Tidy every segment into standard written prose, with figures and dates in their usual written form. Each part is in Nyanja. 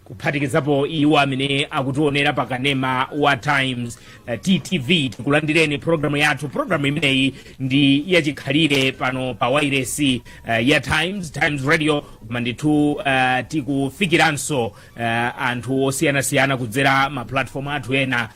Kuphatikizapo iwo amene akutionera pa kanema wa Times, TTV, tikulandireni programu yathu. Programu imeneyi ndi yachikhalire pano pa wairesi ya Times Radio, koma ndithu tikufikiranso anthu osiyanasiyana kudzera ma platform athu ena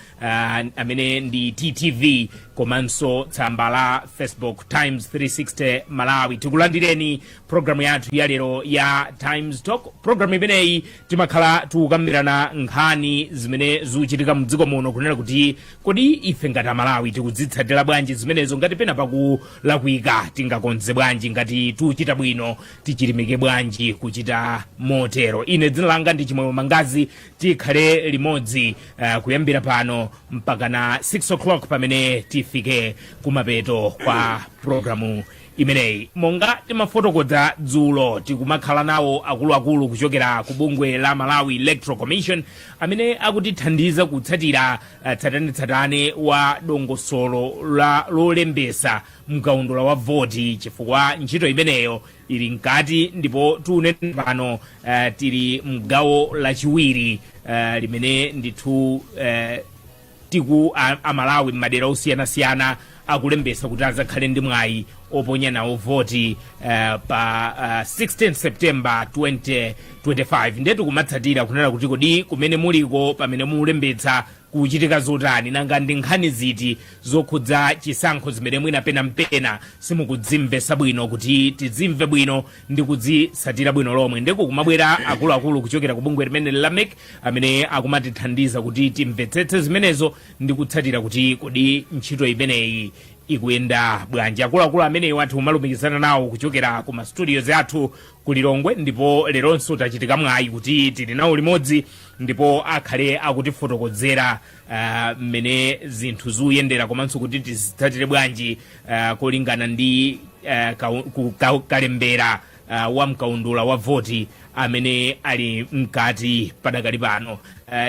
amene ndi TTV komanso tsamba la Facebook, Times 360 Malawi. Tikulandireni programu yathu ya lero ya Times Talk. Programu imeneyi timakhala tikukambirana nkhani zimene zikuchitika mdziko muno, kunena kuti kodi ife ngati Amalawi tikudzitsatira bwanji zimenezo? Ngati pena pakulakwika, tingakonze bwanji? Ngati tikuchita bwino, tichilimike bwanji kuchita motero? Ine dzina langa ndi Chimwemwe Mangazi. Tikhale limodzi kuyambira pano mpaka na 6 o'clock, pamene tifike kumapeto kwa programu imeneyi. Monga timafotokoza dzulo, tikumakhala nawo akuluakulu kuchokera ku bungwe la Malawi Electoral Commission amene akutithandiza kutsatira tsatanetsatane wa dongosolo la lolembesa mkaundula wa voti, chifukwa ntchito imeneyo ili mkati. Ndipo tiunene pano tili mgawo lachiwiri limene ndithu tiku Amalawi m'madera osiyanasiyana akulembesa kuti azakhale ndi mwayi oponya nawo voti pa 16 September 2025. Ndetu tikumatsatira kunena kuti kodi kumene muliko, pamene mulembetsa, kuchitika zotani? Nanga ndi nkhani ziti zokhudza chisankho zimene mwina pena mpena simukudzimvesa bwino, kuti tizimve bwino ndi kudzitsatira bwino lomwe? Ndiku kumabwera akuluakulu kuchokera ku bungwe limene la MEC amene akumatithandiza kuti timvetsetse zimenezo ndi kutsatira kuti kodi ntchito imeneyi ikuyenda bwanji. Akuluakulu amenewo athu kumalumikizana nawo kuchokera ku ma studios athu ku Lilongwe, ndipo leronso tachitika mwayi kuti tili nawo limodzi ndipo akhale akutifotokozera mmene zinthu zikuyendera komanso kuti tizitsatire bwanji kolingana ndi kalembera wa mkaundula wa voti amene ali mkati padakali pano.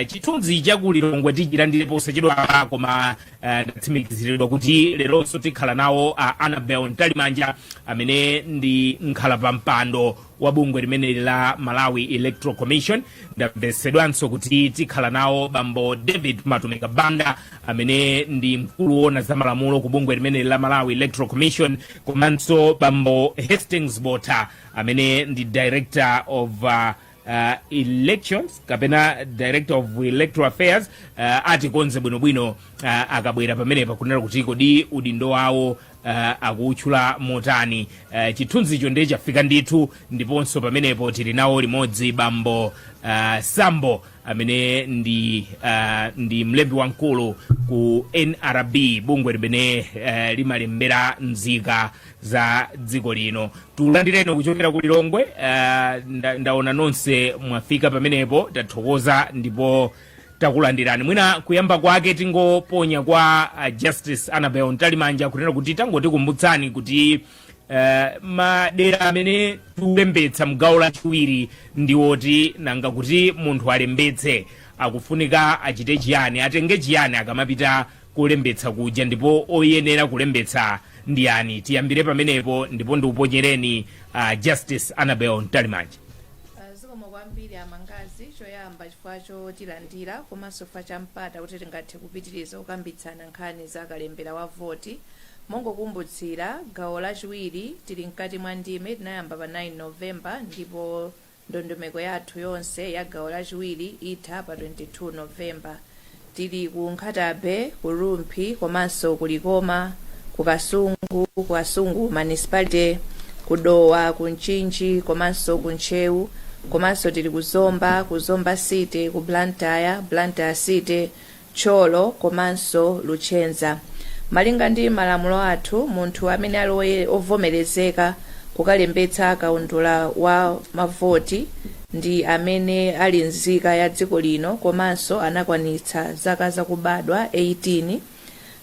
Chithunzi chaku Lilongwe tichilandire posachedwa, koma ndatsimikiziridwa kuti leronso tikhala nawo Annabel Mtalimanja amene ndi nkhala pa mpando wa bungwe limeneli la Malawi Electoral Commission. Ndamvetsedwanso kuti tikhala nawo bambo David Matumika Banda amene ndi mkulu wona za malamulo ku bungwe limeneli la Malawi Electoral Commission, komanso bambo Hastings Bota amene ndi director of elections kapena director of electoral affairs. Atikonze bwinobwino akabwera pamenepa kunena kuti kodi udindo wawo akutchula motani. Chithunzicho ndiye chafika ndithu. Ndiponso pamenepo tili nawo limodzi bambo Sambo amene ndi mlembi wamkulu ku NRB, bungwe limene limalembera nzika za dziko lino. Tulandireni kuchokera ku Lilongwe. Ndaona nonse mwafika pamenepo, tathokoza ndipo takulandirani. Mwina kuyamba kwake tingoponya kwa Justice Annabel Mtalimanja kunena kuti tangotikumbutsani kuti madera amene tikulembetsa mgawo lachiwiri ndiwoti, nanga kuti munthu alembetse akufunika achite chiyani, atenge chiyani akamapita kulembetsa kuja, ndipo oyenera kulembetsa ndi ani? Tiyambire pamenepo ndipo ndikuponyereni Justice Annabel Mtalimanja. Zikomo kwambiri, Amangazi. Choyamba, chifukwa chotilandira komanso chifukwa cha mpata kuti tingathe kupitiriza kukambitsana nkhani za kalembera wa voti. Mongokumbutsira, gawo lachiwiri tili mkati mwa ndime tinayamba pa 9 November, ndipo ndondomeko yathu yonse ya gawo lachiwiri itha pa 22 November. Tili ku Nkhata Bay, ku Rumphi, komanso ku Likoma, ku Kasungu, ku Kasungu Municipality, ku Dowa, ku Mchinji komanso ku Ntcheu, komanso tili ku Zomba, ku Zomba City, ku Blantyre, Blantyre City, Thyolo komanso Luchenza. Malinga ndi malamulo athu, munthu amene ali ovomerezeka kukalembetsa kaundula wa mavoti ndi amene ali nzika ya dziko lino komanso anakwanitsa zaka zakubadwa 18.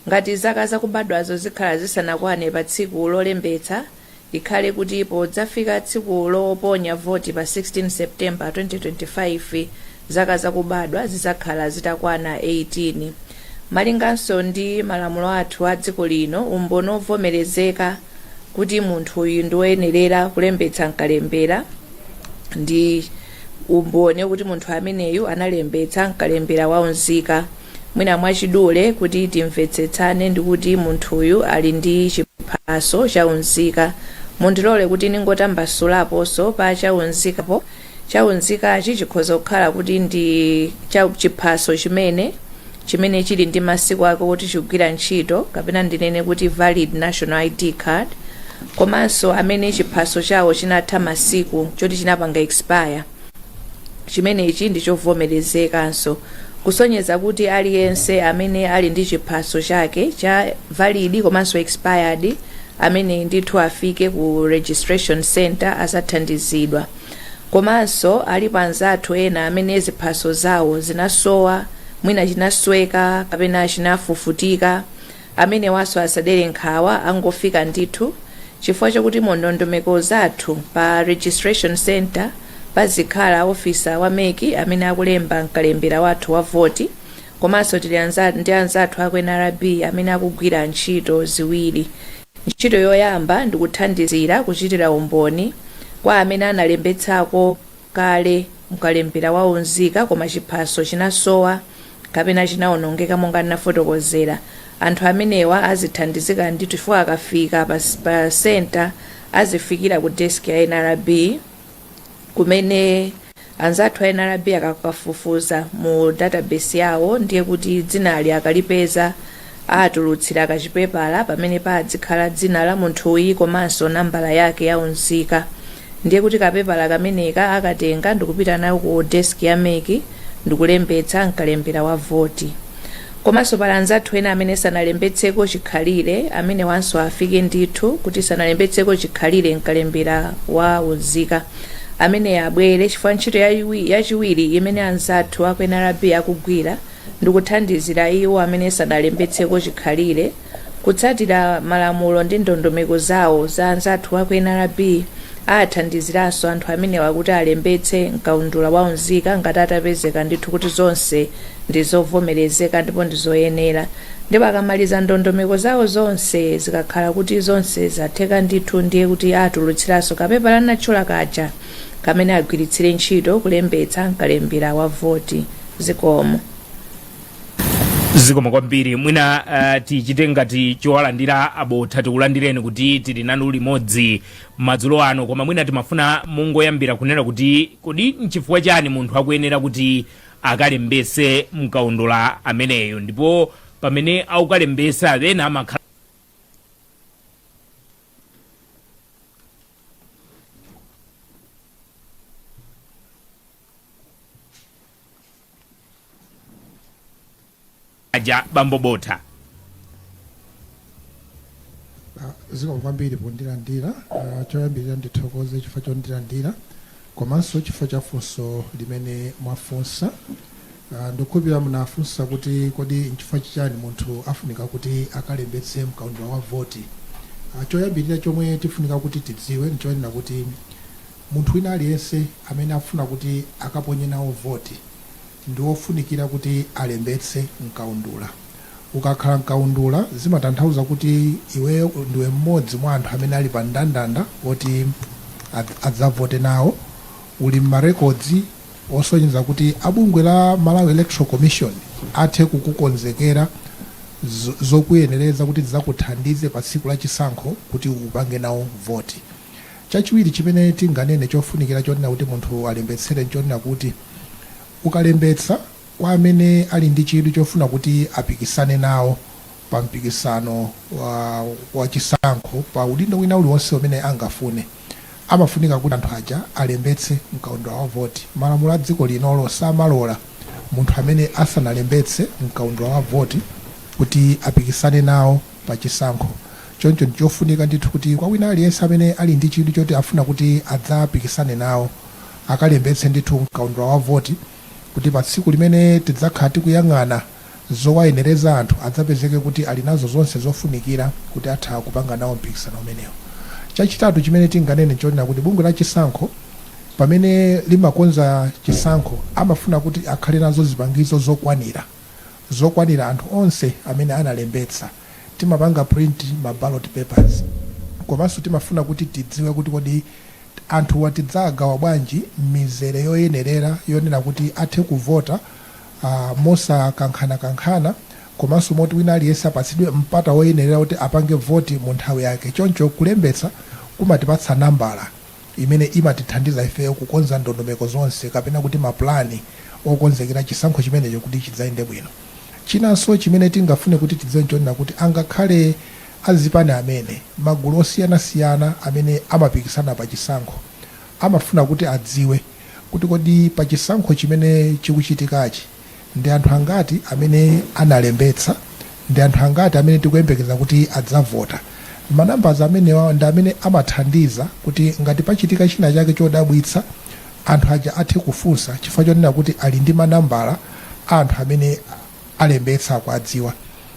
Ngati zaka zakubadwazo zikhala zisanakwane pa tsiku lolembetsa, ikhale kuti podzafika tsiku loponya voti pa 16 September 2025 zaka zakubadwa zidzakhala zitakwana 18. Malinganso ndi malamulo athu a dziko lino, umboni ovomerezeka kuti munthu uyu ndi woyenerera kulembetsa mkalembera ndi Umboni kuti munthu ameneyu analembetsa mkalembera wa unzika. Mwina mwachidule kuti timvetsetsane, ndikuti munthuyu ali ndi chiphaso cha unzika. Mundilole kuti ningotambasulaponso pa chaunzikapo. Chaunzikachi chikhoza kukhala kuti ndi cha chiphaso chimene chili ndi masiku ake kuti chigwira ntchito, kapena ndinene kuti valid national ID card, komanso amene chiphaso chawo chinatha masiku, choti chinapanga expire, chimenechi ndi chovomerezekanso. Kusonyeza kuti aliyense amene ali ndi chiphaso chake cha valid komanso expired, amene ndithu afike ku registration center, azathandizidwa. Komanso alipo anzathu ena amene ziphaso zawo zinasowa, mwina chinasweka kapena chinafufutika. Amene waso asadere nkhawa, angofika ndithu, chifukwa chakuti mu ndondomeko zathu pa registration center pazikhala ofisa wa MEC amene akulemba mkalembera wathu wa voti, komanso tili ndi anzathu aku NRB amene akugwira ntchito ziwiri. Ntchito yoyamba ndikuthandizira kuchitira umboni kwa amene analembetsako kale mkalembera wa unzika koma chiphaso chinasowa kapena chinawonongeka monga ndinafotokozera. Anthu amenewa azithandizika ndithu, chifukwa akafika pa center azifikira ku desk ya NRB, kumene anzathu a NRB akakafufuza mu database yawo, ndiye kuti dzinali akalipeza, atulutsira kachipepala pamene padzikhala dzina la munthuyi komanso nambala yake ya unzika. Ndiye kuti kapepala kameneka akatenga ndikupita nayo ku desk ya MEC ndikulembetsa mkalembera wa voti. Komanso pali anzathu ena amene sanalembetseko chikhalire, amene wanso afike ndithu kuti sanalembetseko chikhalire mkalembera wa unzika, amene abwere, chifukwa ntchito yachiwiri imene anzathu aku NRB akugwira ndikuthandizira iwo amene sanalembetseko chikhalire. Kutsatira malamulo ndi ndondomeko zawo za anzathu aku NRB, athandiziranso anthu amenewa kuti alembetse mkaundula wa unzika ngati atapezeka ndithu kuti zonse ndi zovomerezeka ndipo ndi zoyenera. Ndipo akamaliza ndondomeko zawo zonse, zikakhala kuti zonse zatheka ndithu, ndiye kuti atulutsiranso kapepala natchula kaja kamene agwiritsire ntchito kulembetsa mkalembera wa voti. Zikomo. Zikomo kwambiri. Mwina tichite ngati chowalandira abotha. Tikulandireni kuti tili nanu limodzi madzulo ano, koma mwina timafuna mungoyambira kunena kuti kodi nchifukwa chani munthu akuyenera kuti akalembese mkaundula ameneyo, ndipo pamene akukalembesa ena amakhala aja. Bambo Botha. Zikomo kwambiri pondilandira. Choyambirira ndithokoze chifukwa chondilandira komanso chifukwa cha funso limene mwafunsa. Ndikukhulupirira munafunsa kuti kodi nchifukwa chani munthu afunika kuti akalembetse mkaundula wa voti. Choyambirira chomwe tifunika kuti tidziwe nchonena kuti munthu wina aliyense amene afuna kuti akaponye nawo voti ndi wofunikira kuti alembetse mkaundula. Ukakhala mkaundula zimatanthauza kuti iweyo ndiwe mmodzi mwa anthu amene ali pa mndandanda oti adzavote nawo, uli mmarekodzi osonyeza kuti abungwe la Malawi Electoral Commission athe kukukonzekera zokuyenereza kuti zidzakuthandize pa tsiku la chisankho kuti upange nawo voti. Chachiwiri chimene tinganene chofunikira chonena kuti munthu alembetsere nchonena kuti ukalembetsa, kwa amene ali ndi chidwi chofuna kuti apikisane nawo pa mpikisano wa chisankho pa udindo wina uliwonse umene angafune, amafunika kuti anthu aja alembetse mkaundula wa voti. Malamulo a dziko linolo samalola munthu amene asanalembetse mkaundula wa voti kuti apikisane nawo pa chisankho. Choncho ndichofunika ndithu kuti kwa wina aliyense amene ali ndi chidwi choti afuna kuti adzapikisane nawo, akalembetse ndithu mkaundula wa voti, kuti pa tsiku limene tidzakhala tikuyang'ana zowayenereza anthu, adzapezeke kuti ali nazo zonse zofunikira kuti atha kupanga nawo mpikisano umenewo. Chachitatu chimene tinganene nchonena kuti bungwe la chisankho pamene limakonza chisankho amafuna kuti akhale nazo zipangizo zokwanira anthu onse amene analembetsa. Timapanga print ma ballot papers, komanso timafuna kuti tidziwe kuti kodi Anthuwa tidzagawa bwanji mizere yoyenerera yonena kuti athe kuvota mosakankhana-kankhana, komanso moti wina aliyense apatsidwe mpata woyenerera kuti apange voti mu nthawi yake. Choncho kulembetsa kumatipatsa nambala imene imatithandiza ifeyo kukonza ndondomeko zonse kapena kuti mapulani okonzekera chisankho chimenecho kuti chidzayende bwino. Chinanso chimene tingafune kuti tidziwe nchonena kuti angakhale azipani amene magulu osiyanasiyana amene amapikisana pa chisankho amafuna kuti adziwe kuti kodi pa chisankho chimene chikuchitikachi ndi anthu angati amene analembetsa, ndi anthu angati amene tikuyembekeza kuti adzavota. Manambazi amenewa ndi amene amathandiza kuti ngati pachitika china chake chodabwitsa, anthu aja athe kufunsa chifukwa chonena kuti ali ndi manambala a anthu amene alembetsa, akuadziwa.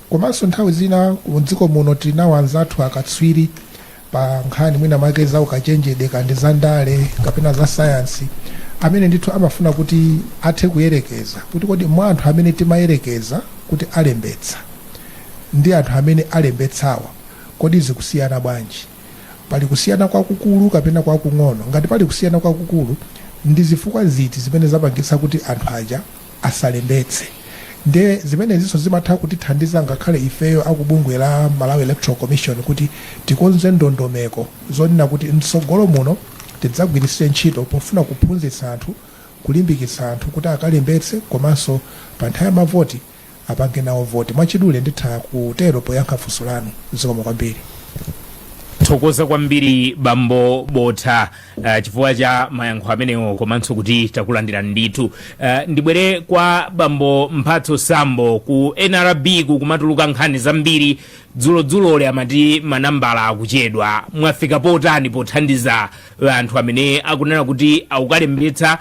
Komanso nthawi zina mdziko muno tili nawo anzathu akatswiri pa nkhani mwina mwake za ukachenjede kandi za ndale kapena za sayansi, amene ndithu amafuna kuti athe kuyerekeza kuti kodi mwa anthu amene timayerekeza kuti alembetsa ndi anthu amene alembetsawa, kodi zikusiyana bwanji? Pali kusiyana kwakukulu kapena kwakung'ono? Ngati pali kusiyana kwakukulu, ndi zifukwa ziti zimene zapangitsa kuti anthu aja asalembetse? Nde zimenezinso zimatha kutithandiza ngakhale ifeyo akubungwe la Malawi Electoral Commission kuti tikonze ndondomeko zonena kuti mtsogolo muno tidzagwiritsire ntchito pofuna kuphunzitsa anthu, kulimbikitsa anthu kuti akalembetse, komanso pa nthawi ya mavoti apange nawo voti. Mwachidule nditha kutero poyankha funso lanu. Zikomo kwambiri. Thokoza kwambiri, Bambo Botha, chifukwa cha mayankho amenewo komanso kuti takulandira ndithu. Ndibwere kwa Bambo Mphatso Sambo ku NRB. Kumatuluka nkhani zambiri dzulodzulole, amati manambala akuchedwa. Mwafika potani pothandiza anthu amene akunena kuti akukalembetsa,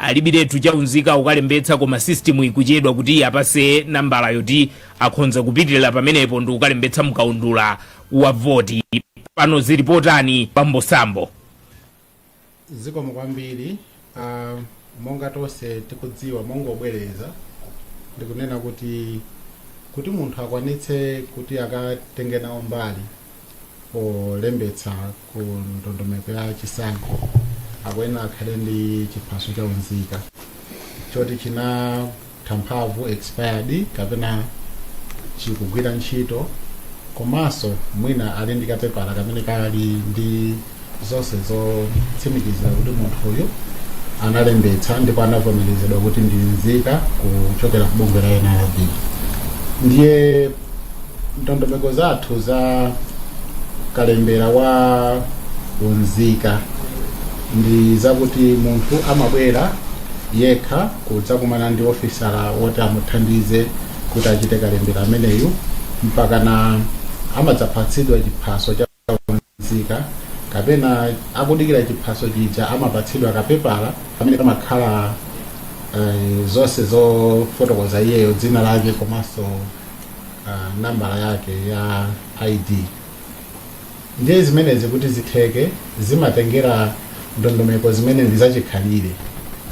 alibiretu chaunzika, akukalembetsa koma system ikuchedwa kuti apase nambala yoti akhonza kupitirira pamenepo ndi kukalembetsa mkaundula wa voti? Pano zili potani, Bambo Sambo? Zikomo kwambiri. Monga tonse tikudziwa, mongobwereza ndikunena kuti munthu akwanitse kuti akatenge nawo mbali polembetsa ku ndondomeko ya chisankho, akuyenera akhale ndi chiphaso cha unzika choti chinatha mphamvu, expired, kapena chikugwira ntchito, komanso mwina ali ndi kapepala kamene kali ndi zonse zotsimikizira kuti munthu uyu analembetsa ndipo anavomerezedwa kuti ndi nzika kuchokera ku bungwe la NRB. Ndiye ndondomeko zathu za kalembera wa unzika ndi zakuti munthu amabwera yekha kudzakumana ndi ofisala woti amuthandize kuti achite kalembera ameneyu, mpaka na amadzapatsidwa chiphaso cha unzika, kapena akudikira chiphaso chija amapatsidwa kapepala kamene kamakhala zonse zofotokoza iyeyo, dzina lake komanso nambala yake ya ID. Ndiye zimenezi kuti zitheke zimatengera ndondomeko zimene ndi zachikhalire.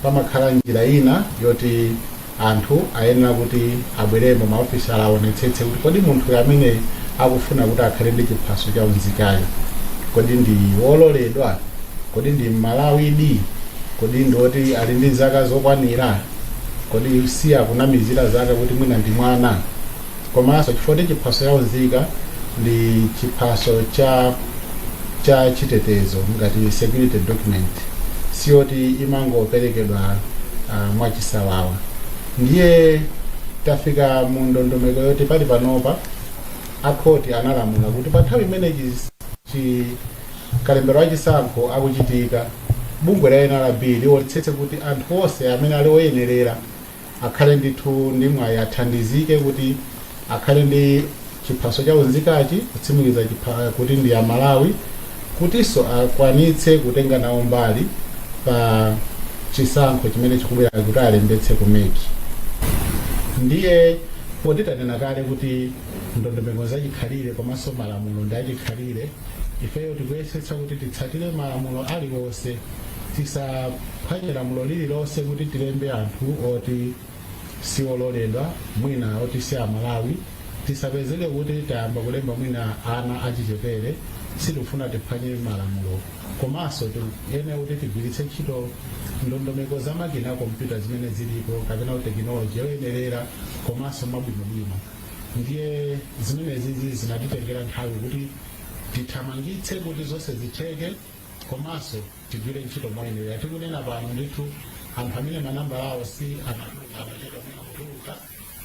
Pamakhala njira ina yoti anthu ayenera kuti abweremo, maofisala aonetsetse kuti kodi munthu amene akufuna kuti akhale ndi chiphaso cha unzikayo, kodi ndi wololedwa? Kodi ndi Mmalawidi? Kodi ndi woti ali ndi zaka zokwanira? Kodi si akunamizira zaka kuti mwina ndi mwana? Komanso chifukwa kuti chiphaso cha unzika ndi chiphaso cha chitetezo, ngati security document, siyoti imangoperekedwa mwachisawawa. Ndiye tafika mu ndondomeko yoti pali panopa akhoti analamula kuti pa nthawi imene kalembera wa chisankho akuchitika, bungwe la NRB liwonetsetse kuti anthu onse amene ali oyenerera akhale ndithu ndi mwayi, athandizike kuti akhale ndi chiphaso cha unzikachi kutsimikiza kuti ndi Amalawi, kutinso akwanitse kutenga nawo mbali pa chisankho chimene chikubwera, kuti alembetse ku MEC. Ndiye poti tanena kale kuti ndondomeko zachikhalire komanso malamulo ndi achikhalire, ifeyo tikuyesetsa kuti titsatire malamulo aliwonse, tisaphwanye lamulo lililonse kuti tilembe anthu oti siololedwa, mwina oti si Amalawi. Tisapezeke kuti tayamba kulemba mwina ana achichepere. Sitikufuna tiphwanye malamulo, komanso tiyenera kuti tigwiritse ntchito ndondomeko za makina a kompyuta zimene zilipo kapena tekinoloji yoyenerera komanso mwabwinobwino. Ndiye zimenezi zinatitengera nthawi kuti tithamangitse kuti zonse zitheke komanso tigwire ntchito moyenerera. Tikunena pano ndithu, anthu amene manambala awo si amachedwa kutuluka,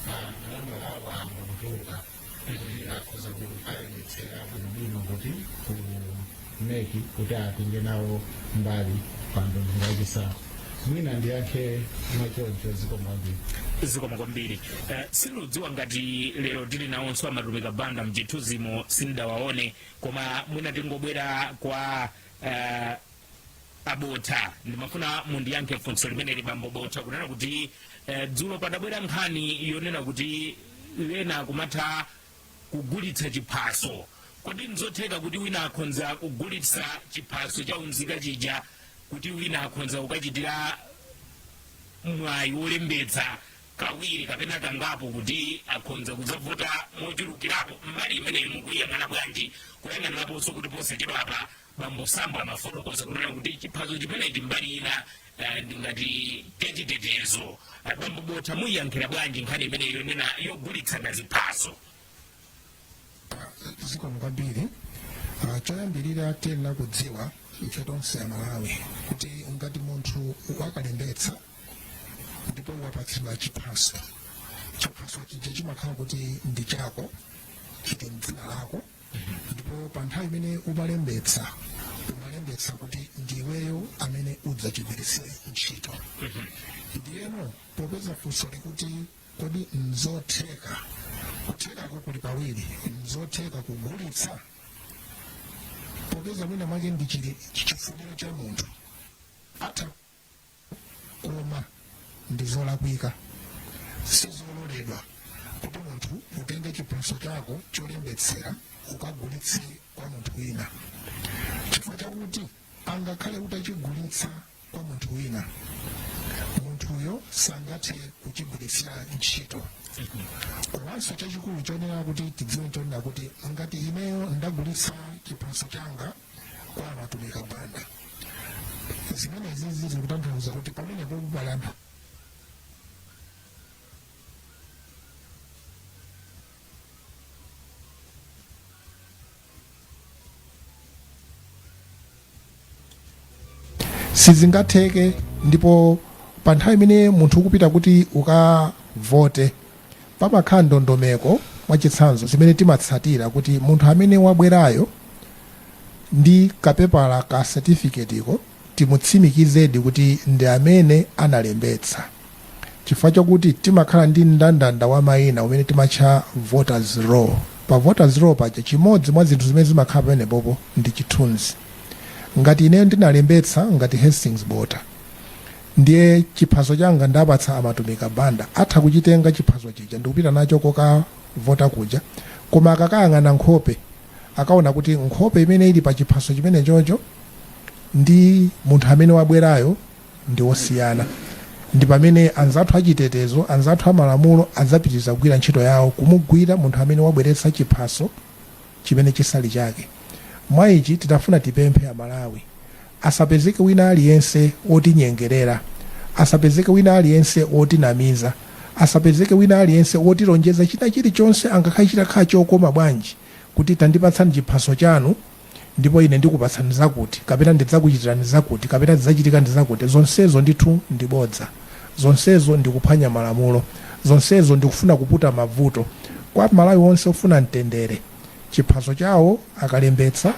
manambala awo ayamba kutuluka kuti akhoza kukalembetsera bwinobwino kuti ku MEC kuti atenge nawo mbali pa ndondomeko yachisankho. Mwina ndiyankhe mwachoncho. Zikomo kwambiri. Zikomo kwambiri. Sindikudziwa ngati lero tili nawonso Amatumika Banda mchithunzimo, sindidawaone, koma mwina tingobwera kwa Abotha. Ndimafuna mundiyankhe funso limeneli, bambo Botha, kunena kuti dzulo padabwera nkhani yonena kuti ena kumatha kugulitsa chiphaso. Kodi nzotheka kuti wina akhonza kugulitsa chiphaso cha unzika chija kuti wina akhonza kukachitira mwayi wolembetsa kawiri kapena kangapo kuti akhonza kudzavota mochulukirapo? Mbali imeneyi mukuyang'ana bwanji, kuyang'aniraponso kuti posachedwapa bambo Sambo amafotokoza kunena kuti chiphaso chimenechi mbali ina ndingati chachitetezo? Bambo Botha, muyiyankhira bwanji nkhani imeneyi yonena yogulitsana ziphaso? Zikomo kwambiri. Choyambirira tiyenera kudziwa ife tonse Amalawi kuti ngati munthu wakalembetsa ndipo wapatsidwa chiphaso, chiphaso chija chimakhala kuti ndi chako, chili mdzina lako, ndipo pa nthawi imene umalembetsa, umalembetsa kuti ndiweyo amene udzachigwiritse ntchito. Ndiyeno popeza funso likuti kodi nzotheka, kuthekako kuli pawiri: nzotheka kugulitsa popeza mwina mwake ndi chili chifuniro cha munthu, atha, koma ndi zolakwika. Sizololedwa kuti munthu utenge chiphaso chako cholembetsera ukagulitse kwa munthu wina, chifukwa chakuti angakhale utachigulitsa kwa munthu wina, munthuyo sangathe kuchigwiritsira ntchito. Komanso chachikulu chonena kuti tidziwe chonena kuti ngati ineyo ndagulitsa chiphaso changa kwa Amatumika Banda, zimenezi zikutanthauza kuti pamenepo pali anthu Sizingatheke. Ndipo pa nthawi imene munthu ukupita kuti ukavote, pamakhala ndondomeko, mwachitsanzo, zimene timatsatira kuti munthu amene wabwerayo ndi kapepala ka certificate ko timutsimikizedi kuti ndi amene analembetsa, chifukwa chakuti timakhala ndi mndandanda wa mayina umene timatcha voters roll. Pa voters roll paja, chimodzi mwa zinthu zimene zimakhala pamenepopo ndi chithunzi. Ngati ineyo ndinalembetsa ngati Hastings Bota, ndiye chiphaso changa ndapatsa Amatumika Banda, atha kuchitenga chiphaso chija ndikupita nacho kokavota kuja, koma akakayang'ana nkhope akaona kuti nkhope imene ili pa chiphaso chimene chocho ndi munthu amene wabwerayo ndi osiyana. Ndi pamene anzathu achitetezo, anzathu amalamulo adzapitiriza kugwira ntchito yawo kumugwira munthu amene wabweretsa chiphaso chimene chisali chake. Mwa ichi titafuna tipemphe Amalawi, asapezeke wina aliyense wotinyengerera, asapezeke wina aliyense wotinamiza, asapezeke wina aliyense wotilonjeza china chilichonse, angakhale chitakhala chokoma bwanji, kuti tandipatsani chiphaso chanu ndipo ine ndikupatsani zakuti, kapena ndidzakuchitirani zakuti, kapena zidzachitika ndi zakuti. Zonsezo ndithu ndi bodza, zonsezo ndikuphwanya malamulo, zonsezo ndikufuna kuputa mavuto. Kwa Malawi onse ofuna mtendere, chiphaso chawo akalembetsa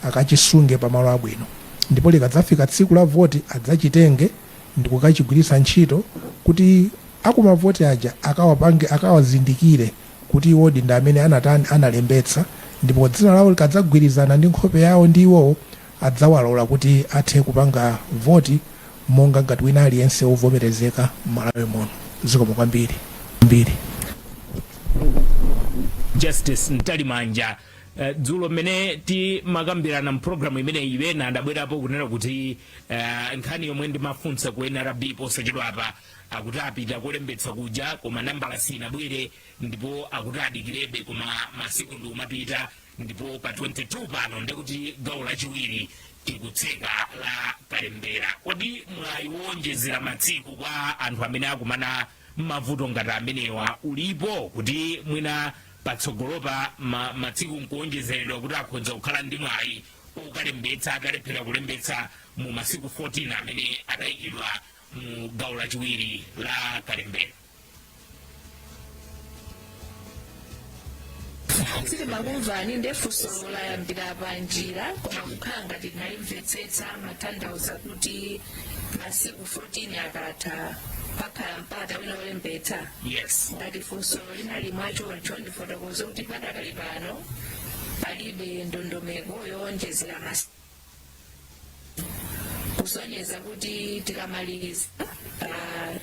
akachisunge pamalo abwino, ndipo likadzafika tsiku la voti adzachitenge ndikukachigwiritsa ntchito kuti akumavoti aja akawapange, akawazindikire kuti iwodi ndi amene anatani, analembetsa, ndipo dzina lawo likadzagwirizana ndi nkhope yawo ndi iwowo, adzawalola kuti athe kupanga voti monga ngati wina aliyense wovomerezeka m'Malawi muno. Zikomo kwambiri mbiri. Justice Mtalimanja. Dzulo mmene timakambirana mpulogalamu imeneyi, ena adabwerapo kunena kuti nkhani yomwe ndimafunsa ku NRB posachedwapa, akuti apita kulembetsa kuja koma nambala sinabwere, ndipo akuti adikirebe, koma masiku ndikumapita, ndipo pa 22 pano ndikuti gawo lachiwiri tikutseka la kalembera. Kodi mwayi wonjezera masiku kwa anthu amene akumana mavuto ngati amenewa ulipo, kuti mwina patsogolopa matsiku nkuonjezeredwa kuti akhoza kukhala ndi mwayi okalembetsa atalephera kulembetsa mu masiku 14 amene adayikidwa mu gawo lachiwiri la kalembera? Sitimakumvani, nde funso layambira pa njira, koma kukhala ngati tinalimvetsetsa, matanthauza kuti masiku 14 akatha pakhala mpata wina wolembetsa? Yes. Ngati funso linali mwachoncho, ndifotokoze kuti padakali pano palibe ndondomeko yowonjezera masiku, kusonyeza kuti tikamaliza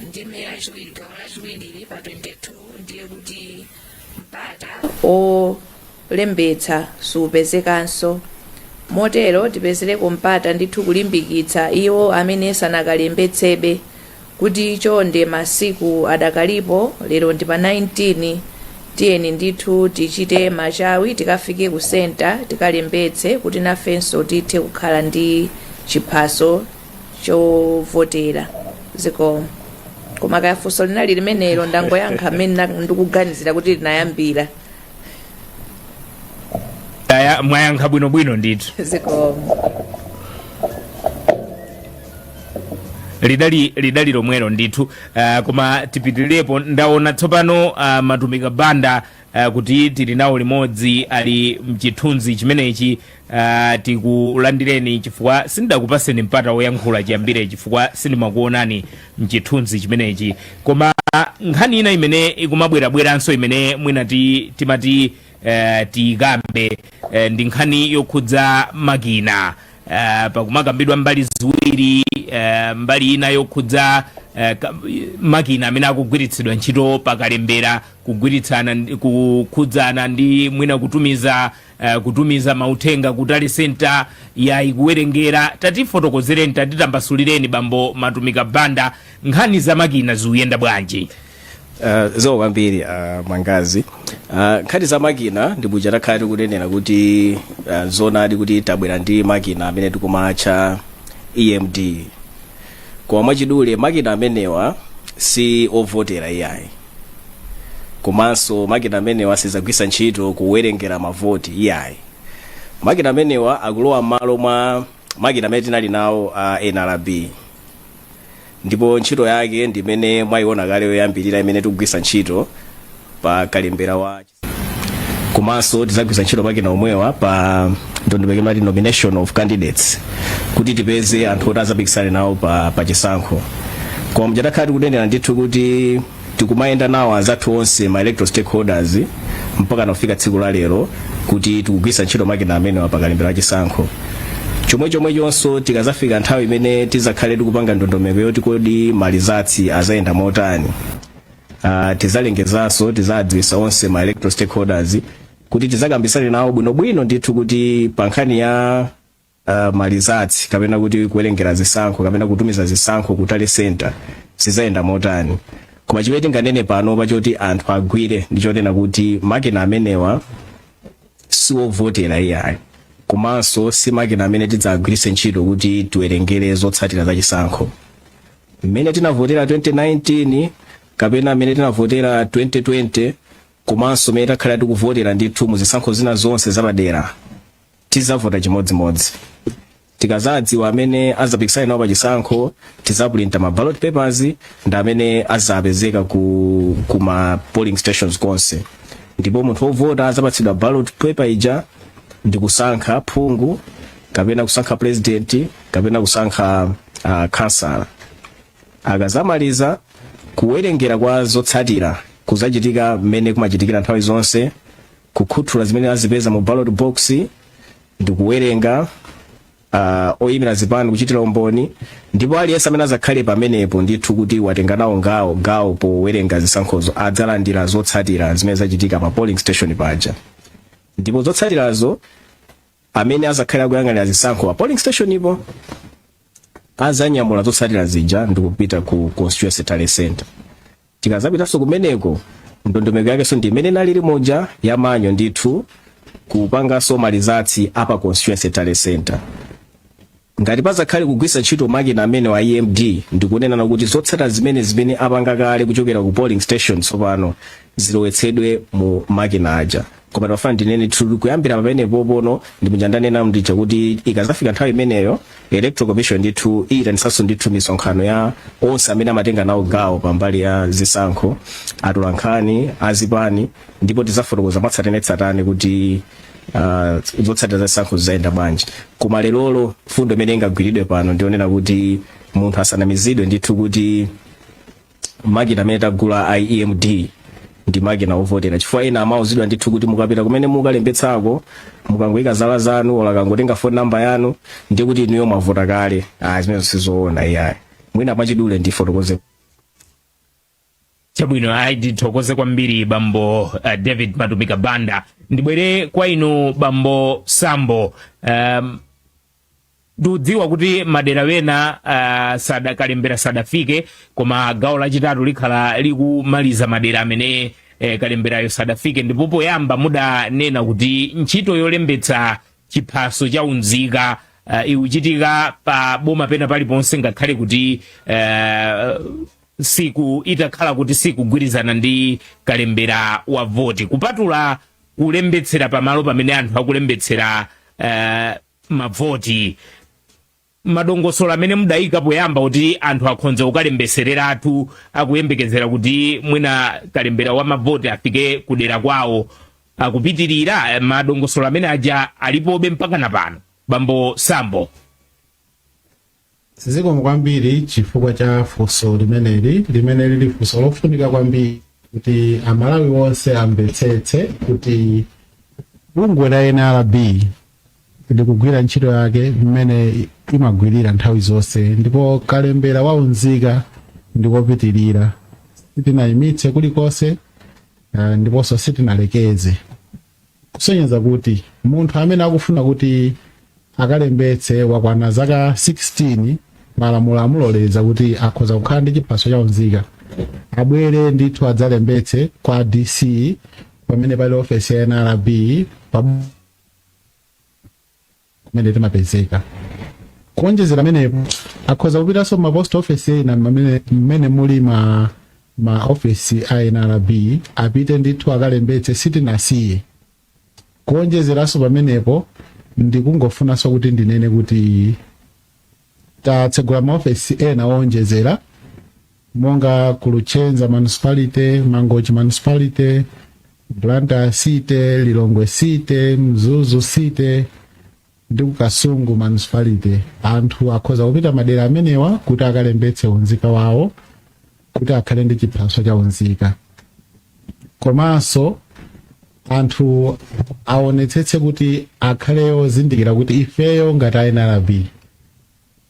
ndime yachiwiri, gawo lachiwiri pa 22, ndiye kuti mpata olembetsa supezekanso. Motero tipezereko mpata ndithu kulimbikitsa iwo amene sanakalembetsebe kuti chonde, masiku adakalipo, lero ndi pa 19, tiyeni ndithu tichite machawi, tikafike ku senta tikalembetse kuti nafenso tithe kukhala ndi chiphaso chovotera. Zikomo. Koma kaya funso linali limenelo, ndangoyankha mmene ndikuganizira kuti linayambira. Aya, mwayankha bwinobwino ndithu. Zikomo. Lidali lomwelo ndithu. Koma tipitirirepo. Ndaona tsopano Matumika Banda kuti tili nawo limodzi, ali mchithunzi chimenechi. Tikulandireni, chifukwa sindakupaseni mpata woyankhula chiyambire, chifukwa sindimakuonani mchithunzi chimenechi. Koma nkhani ina imene ikumabwerabweranso, imene mwina timati tiyikambe, ndi nkhani yokhudza makina. Pakumakambidwa mbali ziwiri, mbali ina yokhudza makina amene akugwiritsidwa ntchito pakalembera, kugwiritsana kukhudzana ndi mwina kutumiza mauthenga ku tally center yayi kuwerengera. Tatifotokozereni, tatitambasulireni, bambo Matumika Banda, nkhani za makina zikuyenda bwanji? Zikomo kwambiri, Mwangazi. Nkhani za makina ndi muja takhala tikunenera kuti zoonadi kuti tabwera ndi makina amene tikumatcha EMD, koma mwachidule makina amenewa si ovotera iyayi, komanso makina amenewa sizagwisa ntchito kuwerengera mavoti iyayi. Makina amenewa akulowa m'malo mwa makina amene tinali nawo a NRB, ndipo ntchito yake ndi imene mwayiona kale yoyambirira imene tikugwisa ntchito pa kalembera wa, komanso tizagwisa ntchito makina omwewa pa ndondomeko imati nomination of candidates, kuti tipeze anthu oti azapikisane nawo pa chisankho. Koma muja takhala tikunenera ndithu kuti tikumayenda nawo anzathu onse, ma electoral stakeholders, mpaka nafika tsiku la lero kuti tikugwisa ntchito makina amenewa pa kalembera wa chisankho. Chomwechomwechonso tikazafika nthawi imene tizakhale tikupanga ndondomeko yoti kodi ma results azayenda motani, tizalengezanso, tizadziwisa onse ma electoral stakeholders kuti tizakambisane nawo bwinobwino ndithu kuti pa nkhani ya ma results kapena kuti kuwerengera zisankho kapena kutumiza zisankho ku tally center zizayenda motani. Koma chimene tinganene pano pachoti anthu agwire ndi chonena kuti makina amenewa siwovotera iyayi, komanso si makina amene tidzagwiritse ntchito kuti tiwerengere zotsatira za chisankho. Mmene tinavotera 2019 kapena mmene tinavotera 2020, komanso mmene takhala tikuvotera ndithu mu zisankho zina zonse zapadera, tizavota chimodzimodzi. Tikazadziwa amene azapikisane nawo pa chisankho, tizapulinta ma ballot papers ndi amene azapezeka ku ma polling stations konse, ndipo munthu wovota azapatsidwa ballot paper ija ndi kusankha phungu kapena kusankha president kapena kusankha kansala. Akazamaliza kuwerengera kwa zotsatira, kuzachitika mmene kumachitikira nthawi zonse, kukhuthula zimene azipeza mu ballot box ndi kuwerenga, oyimira zipani kuchitira umboni, ndipo aliyense amene azakhale pamenepo ndithu kuti watenga nawo gawo powerenga zisankhozo adzalandira zotsatira zimene zachitika pa polling station paja. Ndipo zotsatirazo, amene azakhale akuyang'anira zisankho pa polling station ipo azanyamula zotsatira zija ndikupita ku constituency tally center. Tikazapitanso kumeneko, ndondomeko yakenso ndi imene inalili muja ya manual ndithu, kupanganso ma results apa constituency tally center. Ngati pazakhale kugwiritsa ntchito makina amene wa EMD, ndikunena kuti zotsatira zimene apanga kale kuchokera ku polling station tsopano zilowetsedwe mu makina aja. Koma timafuna ndinene ndithu, kuyambira pamene popono ndi muja ndanena ndija kuti ikazafika nthawi imeneyo, Electoral Commission ndithu iyitanisanso ndithu misonkhano ya onse amene amatenga nawo gawo pambali ya zisankho, atolankhani, azipani, ndipo tizafotokoza mwatsatanetsatane kuti zotsatira za zisankho zizayenda bwanji. Koma lerolo fundo imene ingagwiridwe pano ndionena kuti munthu asanamizidwe ndithu kuti makina amene tagula a EMD ndi makina ovotera, chifukwa ena amauzidwa ndithu kuti mukapita kumene mukalembetsako, mukangoyika zala zanu ola kangotenga phone number yanu, ndiye kuti inuyo mwavota kale. Ah, zimene sizoona iyayi. Mwina mwachidule ndifotokoze. Chabwino, ayi, ndithokoze kwambiri bambo David Matumika Banda. Ndibwere kwa inu, bambo Sambo. Ndikudziwa kuti madera wena kalembera sadafike, koma gawo lachitatu likhala likumaliza madera amene kalemberayo sadafike. Ndipo poyamba mudanena kuti ntchito yolembetsa chiphaso cha unzika ikuchitika pa boma pena paliponse, ngakhale kuti siku itakhala kuti sikugwirizana ndi kalembera wa voti. Kupatula kulembetsera pamalo pamene anthu akulembetsera mavoti, madongosolo amene mudayika poyamba kuti anthu akhonze kukalembesereratu akuyembekezera kuti mwina kalembera wa mavoti afike kudera kwawo, akupitirira? Madongosolo amene aja alipobe mpaka na pano, bambo Sambo? Zikomo kwambiri chifukwa cha funso limeneli, limene lili funso lofunika kwambiri kuti Amalawi onse amvetsetse kuti bungwe la NRB likugwira ntchito yake mmene imagwirira nthawi zonse, ndipo kalembera waunzika ndikopitirira. Sitinayimitse kulikonse, ndiponso sitinalekeze, kusonyeza kuti munthu amene akufuna kuti akalembetse, wakwana zaka 16, malamulo amuloleza kuti akhoza kukhala ndi chiphaso cha unzika, abwere ndithu adzalembetse kwa DC pamene pali ofesi ya NRB pa kumene timapezeka. Kuonjezera amenepo, akhoza kupitanso ma post office ena mmene muli ma ofesi a NRB, apite ndithu akalembetse. Sitinasiye. Kuonjezeranso pamenepo, ndikungofunanso kuti ndinene kuti tatsegula maofesi ena owonjezera monga ku Luchenza Municipality, Mangochi Municipality, Blantyre City, Lilongwe City, Mzuzu City ndi ku Kasungu Municipality. Anthu akhoza kupita madera amenewa kuti akalembetse unzika wawo, kuti akhale ndi chiphaso cha unzika. Komanso anthu aonetsetse kuti akhale ozindikira kuti ifeyo ngati a NRB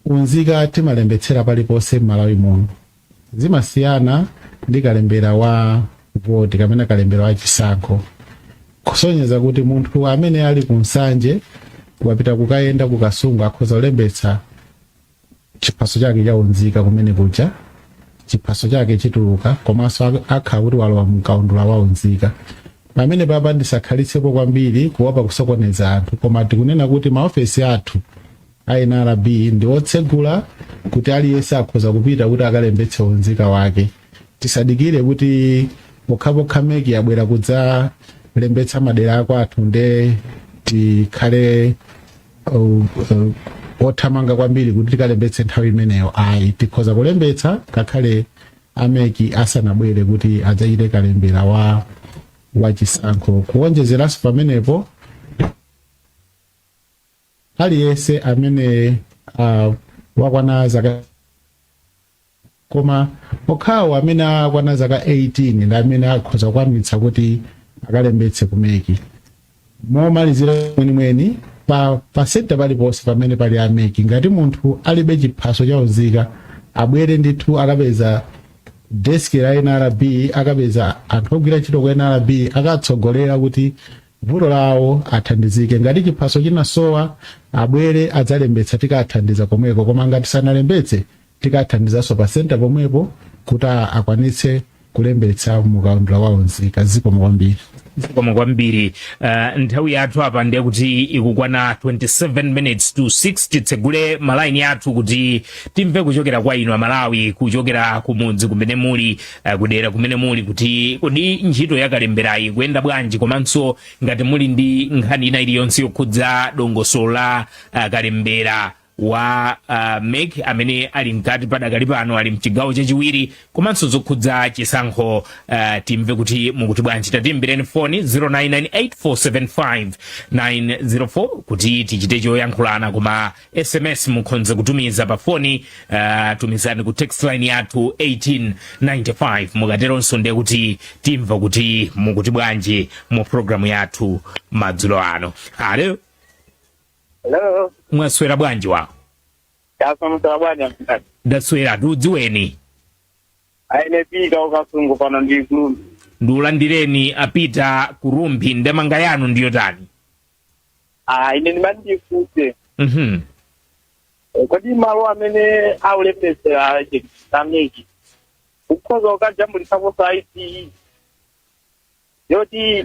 unzika timalembetsera paliponse m'Malawi muno. Zimasiyana ndi kalembera wa voti kapena kalembera wa chisankho, kusonyeza kuti munthu amene ali ku Nsanje wapita kukayenda ku Kasungu akhoza kulembetsa chiphaso chake cha unzika kumene kuja, chiphaso chake chituluka, komanso akhala kuti walowa mkaundula wa unzika pamene papa. Ndisakhalitsepo kwambiri kuopa kusokoneza anthu, koma tikunena kuti maofesi athu a NRB ndi otsegula kuti aliyense akhoza kupita kuti akalembetse unzika wake. Tisadikire kuti pokhapokha MEC yabwera kudzalembetsa madera akwathu nde tikhale othamanga kwambiri kuti tikalembetse nthawi imeneyo. Ayi, tikhoza kulembetsa ngakhale a MEC asanabwere kuti adzachite kalembera wa wachisankho. Kuwonjezeranso pamenepo, aliyense amene wakwana zaka, koma okhawo amene akwana zaka 18 ndi amene akhoza kukwanitsa kuti akalembetse ku MEC. Momalizira mwenimweni, pa center paliponse pamene pali a MEC, ngati munthu alibe chiphaso cha unzika, abwere ndithu, akapeza deski la NRB, akapeza anthu ogwira ntchito ku NRB, akatsogolera kuti Vuto lawo athandizike. Ngati chiphaso chinasowa, abwere adzalembetsa, tikathandiza komweko. Koma ngati sanalembetse, tikathandizanso pa center pomwepo kuti akwanitse kulembetsa mukaundula wawo nzika. Zikomo kwambiri. Zikomo kwambiri. Nthawi yathu apa ndiye kuti ikukwana 27 minutes to 6. Titsegule malaini athu kuti timve kuchokera kwa inu Amalawi, kuchokera kumudzi kumene muli, kudera kumene muli, kuti kodi ntchito yakalemberayi kuyenda bwanji, komanso ngati muli ndi nkhani ina iliyonse yokhudza dongosolo la kalembera wa MEC amene ali mkati padakali pano, ali mchigawo chachiwiri, komanso zokhudza chisankho, timve kuti mukuti bwanji. Tatimbireni foni 0998475904 kuti tichite choyankhulana, koma SMS mukhonza kutumiza pa foni, tumizani ku text line yathu 1895. Mukateronso ndiye kuti timva kuti mukuti bwanji mu programu yathu madzulo ano. Alo? Hello. Mwaswera bwanji wa? Yasamutsa bwanji mtatu? Ndaswera, tiudziweni. Aine Pita ukasungu, pano ndi ku Rumphi. Ndiulandireni apita ku Rumphi, ndemanga yanu ndiyotani? Ah, ine ndimandifuse. Kodi malo amene aulembetsera a MEC ukhoza ukajambulitsapo ID yoti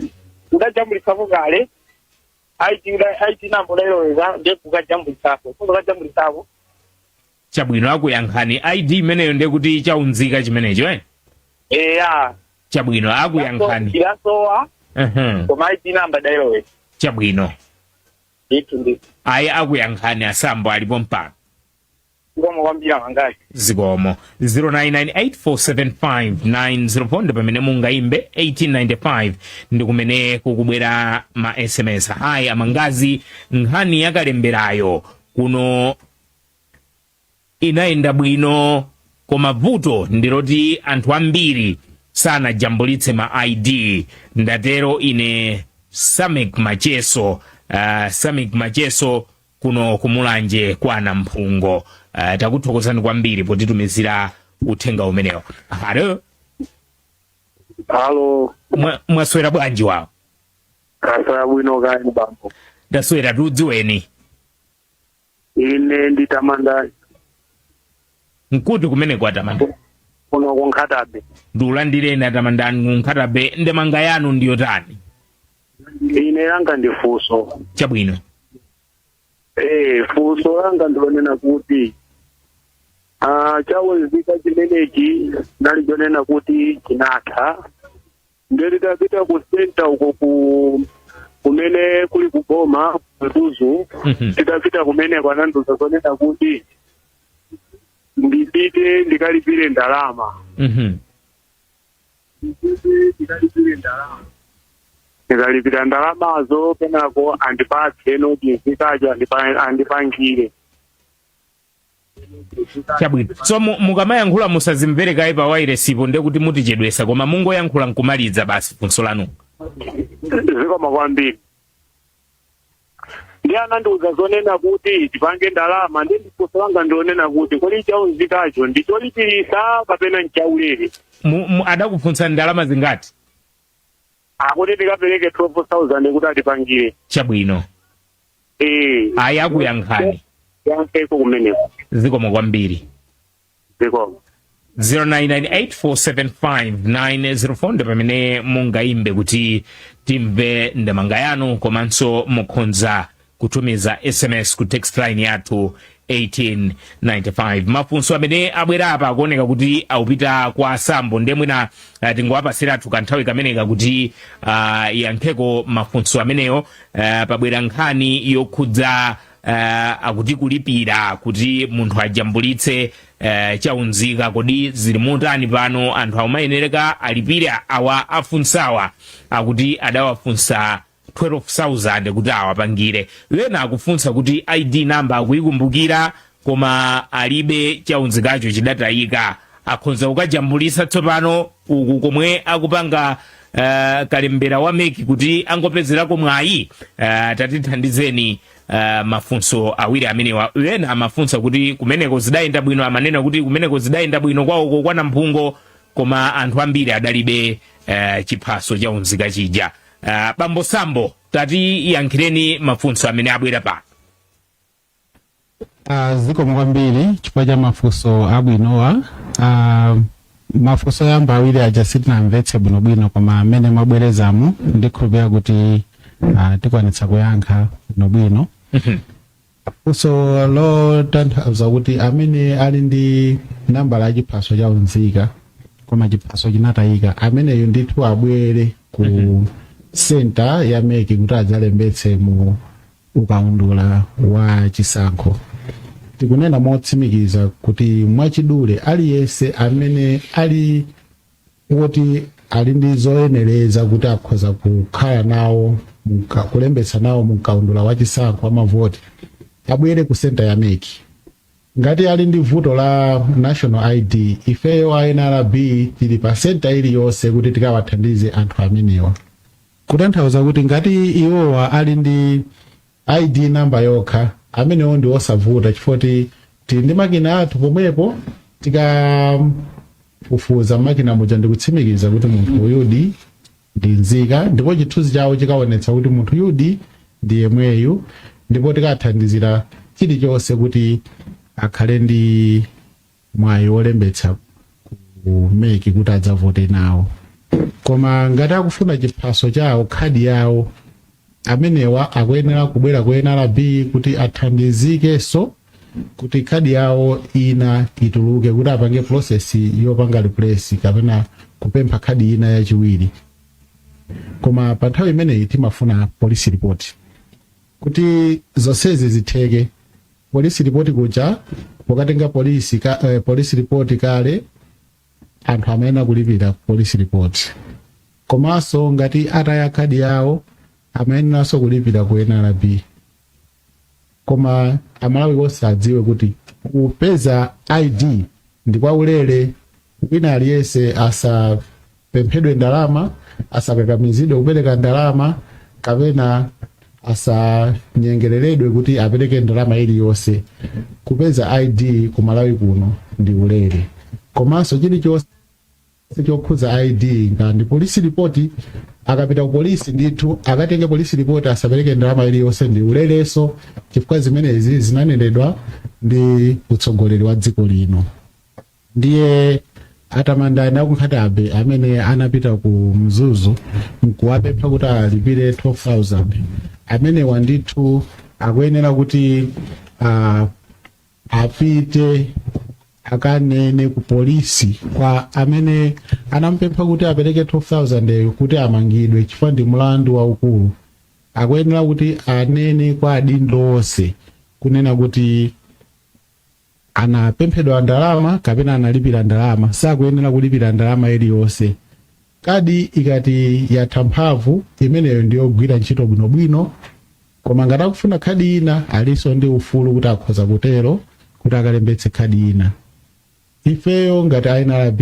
udajambulitsapo kale ID, ID number udayiloweza, ndiye kukajambulitsapo, ukhoza ukajambulitsapo? Chabwino, akuyankhani. ID imeneyo ndiye kuti chaunzika chimenecho, eh? Eya. Chabwino, akuyankhani. Ilasowa, koma ID number idayiloweza. Chabwino. Ndithu ndithu. Ayi, akuyankhani, asambo alipo mpano. Zikomo kwambiri amangazi. Zikomo. 0998475904 ndi pamene mungayimbe, 1895 ndi kumene kukubwera ma SMS. Hayi amangazi, nkhani yakalemberayo kuno inayenda bwino, koma vuto ndiloti anthu ambiri sanajambulitse ma ID. Ndatero ine Samek Macheso, Samek Macheso kuno kumulanje kwa Namphungo. Takuthokozani kwambiri potitumizira uthenga umenewo. Halo? Halo. Mwaswera bwanji wawo? Kaswera bwino, kani bambo? Ndaswera, tiudziweni. Ine nditamanda. Nkuti kumene kwatamanda? Kuno ku Nkhata Bay. Ndiulandireni atamandani ku Nkhata Bay, ndemanga yanu ndiyotani? Ine langa ndi funso. Chabwino. Funso langa ndilonena kuti chaunzika chimenechi nali chonena kuti chinatha, ndiye titapita ku center uko kumene kuli kuboma Mzuzu, titapita kumene kwanandiuza zonena kuti ndipite ndikalipire ndalama. Ndipite ndikalipire ndalama, ndikalipira ndalamazo kenako andipatse nochinzikacho andipangire. Chabwino. So mukamayankhula musazimvere kaye pa wairesipo, ndiye kuti mutichedwesa, koma mungoyankhula nkumaliza basi funso lanu. Zikomo kwambiri. Ndi anandiuza zonena kuti tipange ndalama, ndi funso langa ndionena kuti kodi chaunzikacho ndicholipirisa kapena nchaulere? Adakufunsa ndalama zingati? Akuti ndikapereke 12,000 kuti atipangire. Chabwino. Eh. Ayi, akuyankhani. Yankheko kumeneko. Zikomo kwambiri. Zikomo. 0998475904 ndi pamene mungayimbe kuti timve ndemanga yanu, komanso mukhonza kutumiza SMS ku text line yathu 1895. Mafunso amene abwera apa akuoneka kuti akupita kwa Sambo, ndiye mwina tingowapasiratu kanthawi kameneka kuti yankheko mafunso amenewo. Pabwera nkhani yokhudza akuti kulipira kuti munthu ajambulitse chaunzika, kodi zili motani pano? Anthu akumayenereka alipire? Awa afunsawa akuti adawafunsa 12,000 kuti awapangire. Wena akufunsa kuti ID number akuyikumbukira koma alibe chaunzikacho, chidatayika, akhonza kukajambulitsa tsopano uku komwe akupanga kalembera wa MEC kuti angopezerako mwayi? Tatithandizeni mafunso awiri amenewa. Wena amafunsa kuti kumeneko zidayenda bwino, amanena kuti kumeneko zidayenda bwino kwawoko kwa Namphungo, koma anthu ambiri adalibe chiphaso chaunzika chija. Bambo Sambo. Tatiyankhireni mafunso amene abwera pano. Zikomo kwambiri chifukwa cha mafunso abwinowa. Mafunso oyamba awiri aja sitinamvetse bwinobwino, koma amene mwabwerezamo ndikhulupirira kuti tikwanitsa kuyankha bwinobwino. Funso lotanthauza kuti amene ali ndi nambala ya chiphaso cha unzika koma chiphaso chinatayika, ameneyo ndithu abwere ku center ya MEC kuti adzalembetse mu ukaundula wa chisankho. Tikunena motsimikiza kuti mwachidule, aliyense amene ali woti ali ndi zoyenereza kuti akhoza kukhala nawo kulembetsa nawo mkaundula wa chisankho wa mavoti, abwere ku center ya MEC. Ngati ali ndi vuto la national ID, ifeyo a NRB tili pa center iliyonse kuti tikawathandize anthu amenewa. Kutanthauza kuti ngati iwowa ali ndi ID number yokha, amenewo ndi osavuta, chifukwa tili ndi makina athu pomwepo. Tikafufuza makina muja ndikutsimikiza kuti munthu uyudi ndi nzika, ndipo chithunzi chawo chikaonetsa kuti munthu yudi ndi yemweyu, ndipo tikathandizira chilichonse kuti akhale ndi mwayi wolembetsa ku MEC kuti adzavote nawo. Koma ngati akufuna chiphaso chawo, khadi yawo, amenewa akuyenera kubwera ku NRB kuti athandizikenso kuti khadi yawo ina ituluke, kuti apange process yopanga replace kapena kupempha khadi ina yachiwiri. Koma pa nthawi imeneyi timafuna police report kuti zonsezi zitheke. Police report kuja pokatenga police report, kale anthu amayenera kulipira police report. Komanso ngati ataya khadi yawo, amayeneranso kulipira ku NRB. Koma Amalawi onse adziwe kuti kupeza ID ndi kwaulere. Wina aliyense asapemphedwe ndalama, asakakamizidwe kupereka ndalama, kapena asanyengereredwe kuti apereke ndalama iliyonse. Kupeza ID ku Malawi kuno ndi ulere. Komanso chilichonse chokhudza ID, ngati police report, akapita ku polisi ndithu akatenge police report, asapereke ndalama iliyonse, ndi ulereso, chifukwa zimenezi zinanenedwa ndi utsogoleri wa dziko lino. Ndiye atamandani aku Nkhata Bay amene anapita ku Mzuzu nkuwapempha kuti alipire 12,000, amenewa ndithu akuyenera kuti apite akanene ku polisi kwa amene anampempha kuti apereke 12,000 eyo kuti amangidwe, chifukwa ndi mlandu waukulu. Akuyenera kuti anene kwa adindo onse kunena kuti anapemphedwa ndalama kapena analipira ndalama. Sakuyenera kulipira ndalama iliyonse. Kadi ikati yatha mphamvu, imeneyo ndiyogwira ntchito bwinobwino. Koma ngati akufuna khadi ina, alinso ndi ufulu kuti akhoza kutero, kuti akalembetse khadi ina. Ifeyo ngati NRB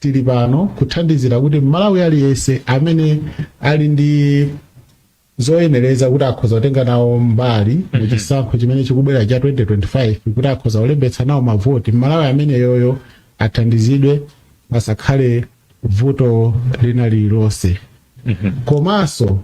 tili pano kuthandizira kuti Mmalawi aliyense amene ali ndi zoyenereza kuti akhoza kutenga nawo mbali mu chisankho chimene chikubwera cha 2025, kuti akhoza kulembetsa nawo mavoti, Mmalawi ameneyoyo athandizidwe, pasakhale vuto lina lililonse. Komanso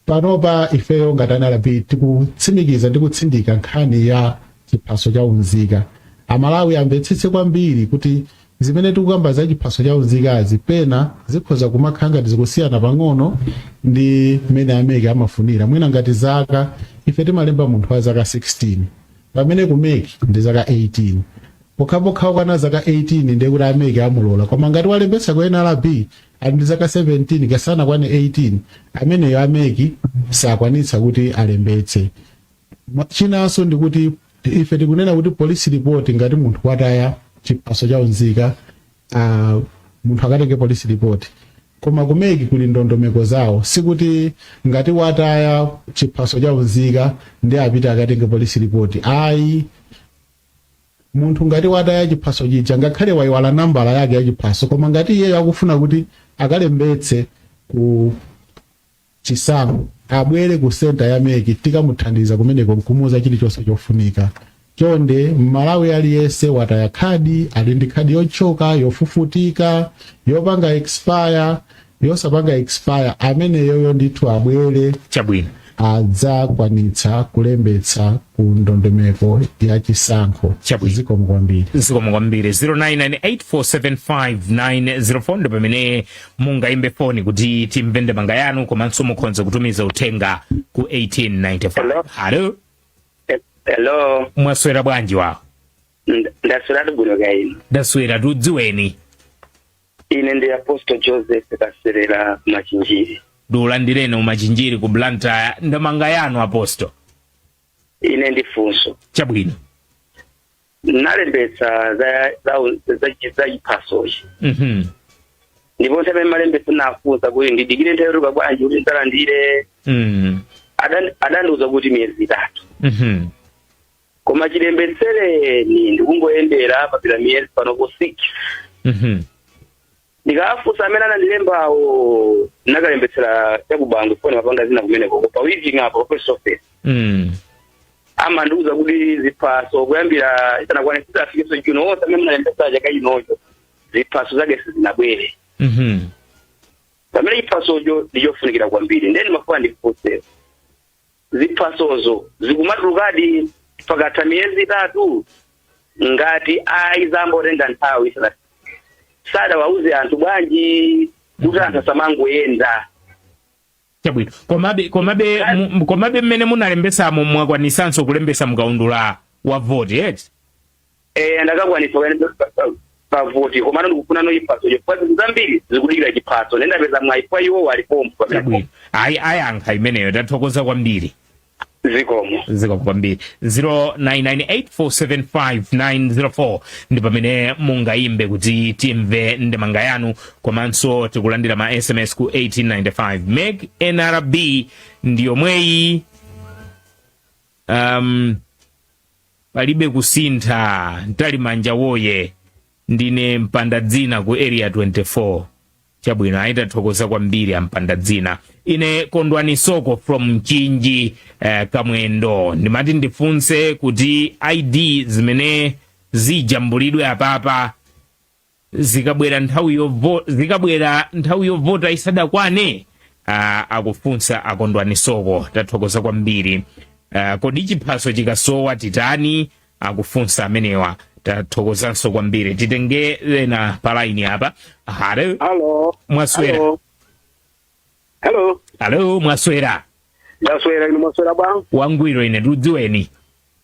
panopa ifeyo ngati NRB tikutsimikiza ndi kutsindika nkhani ya chiphaso cha unzika. Amalawi amvetsetse kwambiri kuti zimene tikukamba za chiphaso cha unzikazi pena zikhoza kumakhala ngati zikusiyana pang'ono ndi mmene a MEC amafunira. Mwina ngati zaka, ife timalemba munthu wa zaka 16, pamene ku MEC ndi zaka 18. Pokhapokha ukana zaka 18 ndiye kuti a MEC amulola. Koma ngati walembetsa ku NRB ali ndi zaka 17 kasanakwane 18, ameneyo a MEC sakwanitsa kuti alembetse. Chinanso ndikuti ife tikunena kuti police report, ngati munthu wataya chiphaso cha unzika, munthu akatenge police report. Koma ku MEC kuli ndondomeko zawo. Sikuti ngati wataya chiphaso cha unzika ndi apite akatenge police report, ayi. Munthu ngati wataya chiphaso chija, ngakhale wayiwala nambala yake ya chiphaso, koma ngati iyeyo akufuna kuti akalembetse ku chisankho, abwere ku center ya MEC, tikamuthandiza kumeneko nkumuuza chilichonse chofunika. Chonde, Mmalawi aliyense wataya khadi, ali ndi khadi yochoka, yofufutika, yopanga expire, Yosapanga expire ameneyoyo ndithu abwere, adzakwanitsa kulembetsa ku ndondomeko ya chisankho. Chabwino. Zikomo kwambiri. Zikomo kwambiri. 0998475904 ndi pamene mungayimbe foni kuti timve ndemanga yanu, komanso mukhoza kutumiza uthenga ku 1895. Hello. Hello. Hello. Mwaswera bwanji wawo? Ndaswera bwino kaini. Ndaswera, tudziweni. Ine ndi Apostle Joseph Kaserera, Machinjiri. Ndiulandireni uMachinjiri ku Blantyre. Ndemanga yanu, Apostle. Ine ndi funso. Nalembetsa za chiphasochi, ndipo nthawi imene malembetsa nafunsa kuti ndidikire nthawi yotuka bwanji kuti ndidzalandire. Adandiuza kuti miyezi 3. Koma chilembetsereni ndikungoyendera papita miyezi panopo 6. Ndikafunsa amene anandilembawo, nakalembetsera chakubango foni mapanga zina kumeneko pa weaving apo pa post office, amandiuza kuti ziphaso kuyambira isanakwane afikenso June, onse amene munalembetsa chaka chinocho ziphaso zake sizinabwere, pamene chiphasocho ndichofunikira kwambiri. Ndeni mafuna ndifunse, ziphasozo zikumatulukadi pakatha miyezi 3? Ngati ayi, zambotenga nthawi isana sadawauze anthu bwanji kuti anthu asamangoyenda? Chabwino. Komabe mmene munalembesamo mwakwanisanso kulembesa mkaundula wa voti, eti? Eh, ndakakwanisa pa voti, komano ndikufuna no chiphaso chifukwa zinthu zambiri zikudikira chiphaso. Nendapeza mwayi kwa iwo alipompo pamenepo. Chabwino, ayi, ayankha imeneyo. Tathokoza kwambiri. Zikomo. Zikomo kwambiri. 0998475904 ndi pamene mungayimbe kuti timve ndemanga yanu, komanso tikulandira ma SMS ku 1895. MEC, NRB ndi yomweyi, palibe kusintha. Mtalimanja woye! Ndine Mpanda Dzina ku Area 24. Chabwino, ayitathokoza kwambiri ampanda dzina. Ine Kondwani Soko from Mchinji, Kamwendo, ndimati ndifunse kuti ID zimene zijambulidwe apapa zikabwera nthawi yovota isadakwane? Akufunsa akondwani Soko. Tathokoza kwambiri. Kodi chiphaso chikasowa titani? Akufunsa amenewa. Tathokozanso kwambiri. Titenge ena pa line apa. Hello. Halo. Mwaswera? Halo. Halo. Halo, mwaswera? Ndaswera, inu mwaswera bwa? Wangwiro ine, ndiudziweni.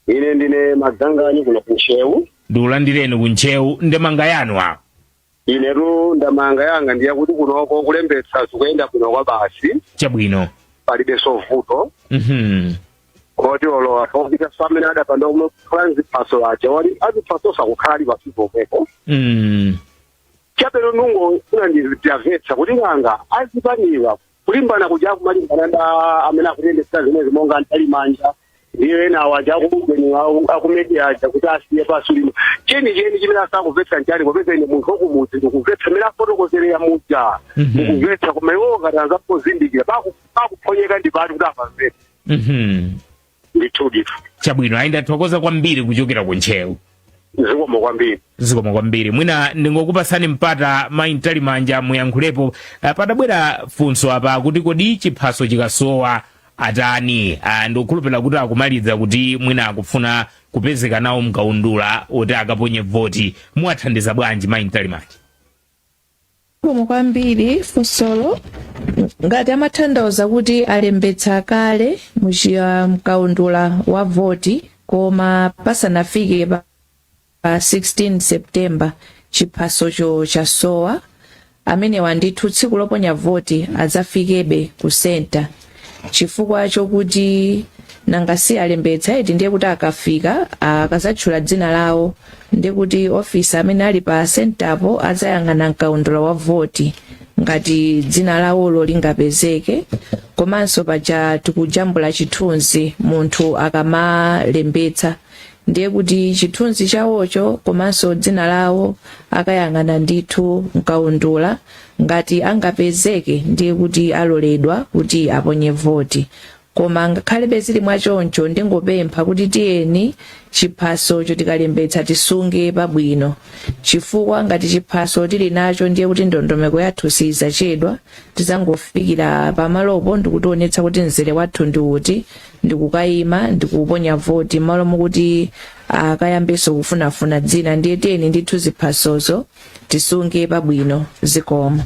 Ine ndine Madzanganyi kuno kuNtcheu. Ndikulandireni kuNtcheu. Ndemanga yanu apo. Inetu ndamanga yanga ndiye kuti kunoko kulembetsa zikuyenda bwino kwa basi. Palibenso vuto. Koti olo atofika amene adapanda kukhala nziphaso aja wali aziphaso sakukhala ali pasipo pomwepo. Chabeno nungo kuna ndiyamvetsa kuti nganga azipaniwa kulimbana kuja kumalimbana nda amene akuyendetsa zimene monga Mtalimanja ndiyo ena awaja akubugeni aku media aja kuti asiye pasi lino. Cheni cheni chimene asakumvetsa nchani? Popeza ine munthu wakumudzi ndikumvetsa amene afotokozerera muja. Ndikumvetsa, koma iwo ngati anzapozindikira pakuphonyeka ndi pati kuti apamvetsa. Ndithudi. Chabwino, ayi, ndathokoza kwambiri kuchokera ku Ntcheu. Zikomo kwambiri. Zikomo kwambiri. Mwina ndingokupasani mpata, mayi Mtalimanja, muyankhulepo. Padabwera funso apa kuti kodi chiphaso chikasowa atani? Ndikukhulupirira kuti akumaliza kuti mwina akufuna kupezeka nawo mkaundula oti akaponye voti. Muwathandiza bwanji, mayi Mtalimanja? Zikomo kwambiri. Funsolo ngati amatanthauza kuti alembetsa kale mkaundula wa voti, koma pasanafike pa 16 September chiphasocho chasowa, amenewa ndithu tsiku loponya voti adzafikebe ku center, chifukwa chokuti nanga si alembetsa eti? Ndiye kuti akafika, akazatchula dzina lawo, ndiye kuti ofisa amene ali pa centerpo adzayang'ana mkaundula wa voti ngati dzina lawolo lingapezeke. Komanso paja tikujambula chithunzi munthu akamalembetsa, ndiye kuti chithunzi chawocho komanso dzina lawo akayang'ana ndithu mkaundula, ngati angapezeke ndiye kuti aloledwa kuti aponye voti. Koma ngakhalebe zili mwachoncho, ndingopempha kuti tiyeni chiphasocho tikalembetsa tisunge pabwino, chifukwa ngati chiphaso tili nacho ndiye kuti ndondomeko yathu siyidzachedwa. Tizangofikira pamalopo ndikutionetsa kuti mzere wathu ndi uti, ndikukayima ndikuponya voti, m'malo mokuti akayambenso kufunafuna dzina. Ndiye tiyeni ndithu ziphasozo tisunge pabwino. Zikomo.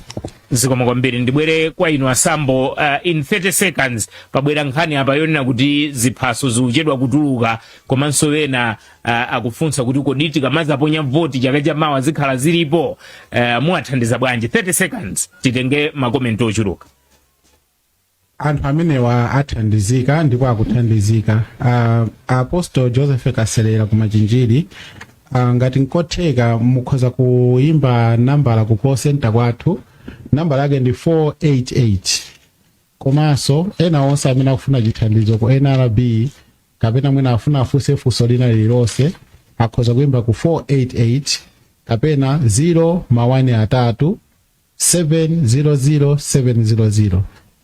Zikomo kwambiri. Ndibwere kwa inu asambo, in 30 seconds. Pabwera nkhani apa yonena kuti ziphaso zikuchedwa kutuluka, komanso ena akufunsa kuti kodi tikamazaponya voti chaka chamawa zikhala zilipo? Muwathandiza bwanji? 30 seconds, titenge makomenti ochuluka. Anthu amenewa athandizika ndipo akuthandizika. Apostle Joseph Kaselera ku Machinjiri, ngati nkotheka mukhoza kuyimba nambala ku call center kwathu, nambala yake ndi 488. Komanso ena onse amene akufuna chithandizo ku NRB kapena mwina afuna afunse funso lina lililonse, akhoza kuyimba ku 488 kapena 0 ma 1 3 700 700, 0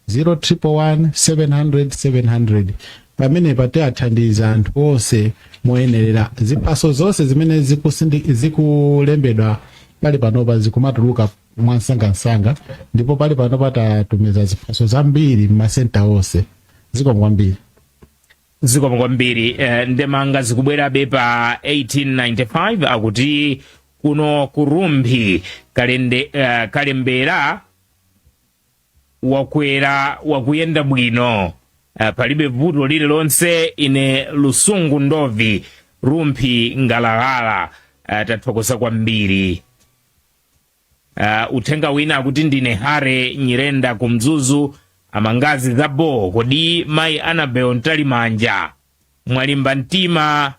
111 700 700. Pamenepa tiathandiza anthu onse moyenerera. Ziphaso zonse zimene zikulembedwa pali panopa zikumatuluka mwansangansanga, ndipo pali panopa tatumiza ziphaso zambiri m'masenta onse. Zikomo kwambiri. Zikomo kwambiri. Ndemanga zikubwerabe pa 1895, akuti kuno ku Rumphi kalembera wakwera, wakuyenda bwino, palibe vuto lililonse. Ine Lusungu Ndovi, Rumphi Ngalagala. Tathokoza kwambiri. Uthenga wina akuti ndine Hare Nyirenda ku Mzuzu. Amangazi zabo, kodi mayi Annabel Mtalimanja mwalimba mtima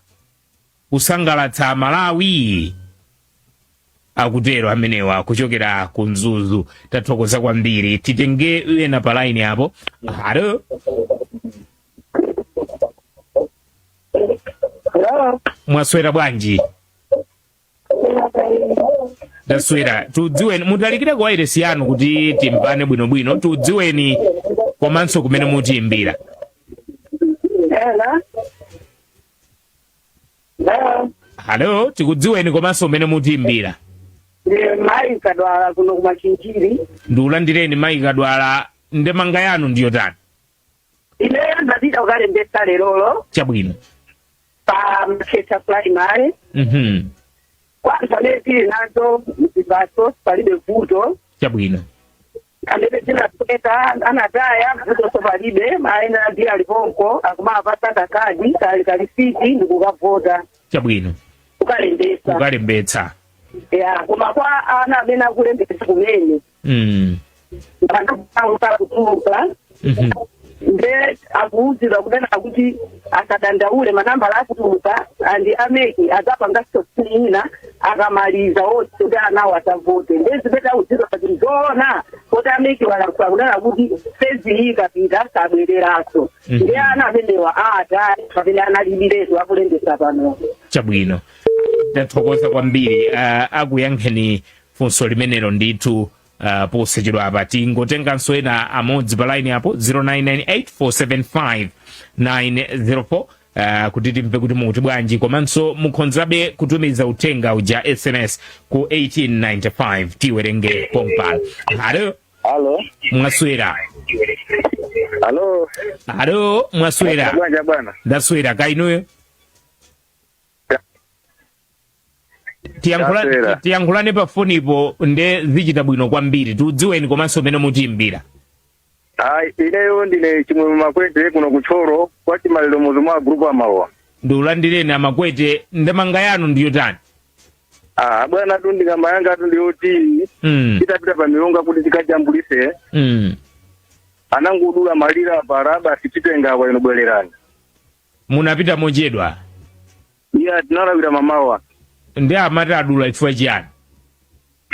kusangalatsa Malawi? Akutero amenewa kuchokera ku Mzuzu. Tathokoza kwambiri. Titenge ena pa line apo. Halo? Hello. Mwaswera bwanji? Ndaswera. Tudziweni, mutalikire kwa wailesi yanu kuti timvane bwinobwino. Tudziweni komanso kumene mutiimbira. Hello. Hello. Halo, tikudziweni komanso kumene mutiimbira. Ndi Mayi Kadwala kuno kumachinjiri. Ndikulandireni Mayi Kadwala, ndemanga yanu ndiyotani? Ineyo ndapita kukalembetsa lerolo pa Makhetha Primary. Kwa anthu amene tili nazo ziphaso palibe vuto. Amene zinasweka, anataya, vutonso palibe. Maena ndi aliponko akumapasa kakadi kali kalisiti ndikukavota. Kukalembetsa. Kukalembetsa. Ya, koma kwa ana amene akulembetsa kumene kutuluka, nde akuwuzidwa kunena kuti asadandaule, manambala akutuluka andi a MEC adzapanga ina akamaliza onse kuti anawo asavote. Nde zimene awuzidwa zoona kuti a MEC walankhula kunena kuti phase iyi ikapita sabwereranso. Ndi ana amenewa aatali pamene analibiretu akulembetsa pano. Chabwino, tathokoza kwambiri. Akuyankheni funso limenelo ndithu posachedwa apa. Tingotenganso ena amodzi pa line apo, 0998 475 904, kuti timve kuti mukuti bwanji. Komanso mukhonzabe kutumiza uthenga uja, SMS, ku 1895, tiwerenge pompano. Halo? Halo. Mwaswera? Halo. Halo, mwaswera? Bwanji bwana. Ndaswera, kainuyo? Ndaswera. Tiyankhulane pa fonipo nde zichita bwino kwambiri. Tiudziweni komanso mmene mutiimbira. Ayi, ineyo ndine Chimwemwe Makwete kuno kuThyolo kwa Chimaliro, muzi mwa group Amalowa. Ndiulandireni Amakwete, ndemanga yanu ndiyotani? Ah bwana, tu ndemanga yanga tu ndiyoti titapita pa Milonga kuti tikajambulise, anangodula malire apara, basi titenga kwa ino, bwererani. Munapita mochedwa? Iya, tinalawira mamawa. Ndi amati adula chifukwa chiyani?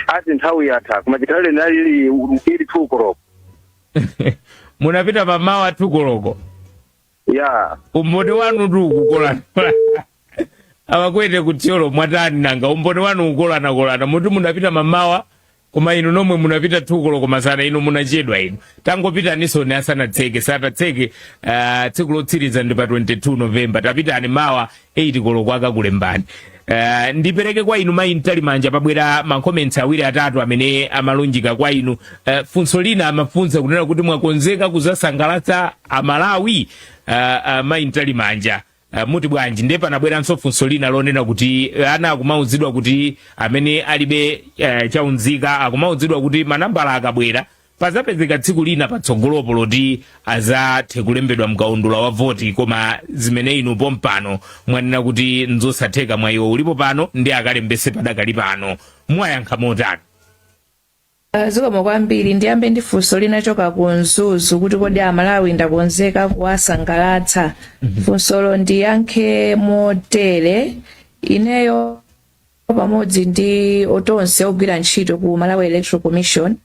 Ati nthawi yatha, koma chikhalire nali ili 2 koloko. Munapita mamawa 2 koloko? Ya. Umboni wanu tu ukukolana. Amakwete kuThyolo, mwatani nanga? Umboni wanu ukolanakolana, muti munapita mamawa Koma inu nomwe munapita 2 koloko masana, inu munachedwa. Inu tangopitaninso asanatseke, satatseke. Tsiku lotsiriza ndi pa 22 November. Tapitani mawa 8 koloko akakulembani. Ndipereke kwa inu mayi Mtalimanja. Pabwera ma comments awiri atatu amene amalunjika kwa inu. Funso lina amafunsa kunena kuti mwakonzeka kuzasangalatsa Amalawi? Mayi Mtalimanja, muti bwanji? Ndiye panabweranso funso lina lonena kuti ana akumauzidwa kuti amene alibe chaunzika akumauzidwa kuti manambala akabwera pazapezeka tsiku lina patsogolopo loti azathe kulembedwa mkaundula wa voti, koma zimene inu pompano mwanena kuti nzosatheka, mwayiwo ulipo pano ndi akalembese padakali pano. Mwayankha motani? Zikomo kwambiri. Ndiyambe ndi funso linachoka ku Mzuzu kuti kodi Amalawi ndakonzeka kuwasangalatsa? Funsolo ndiyankhe motere: ineyo pamodzi ndi otonse ogwira ntchito ku Malawi Electoral Commission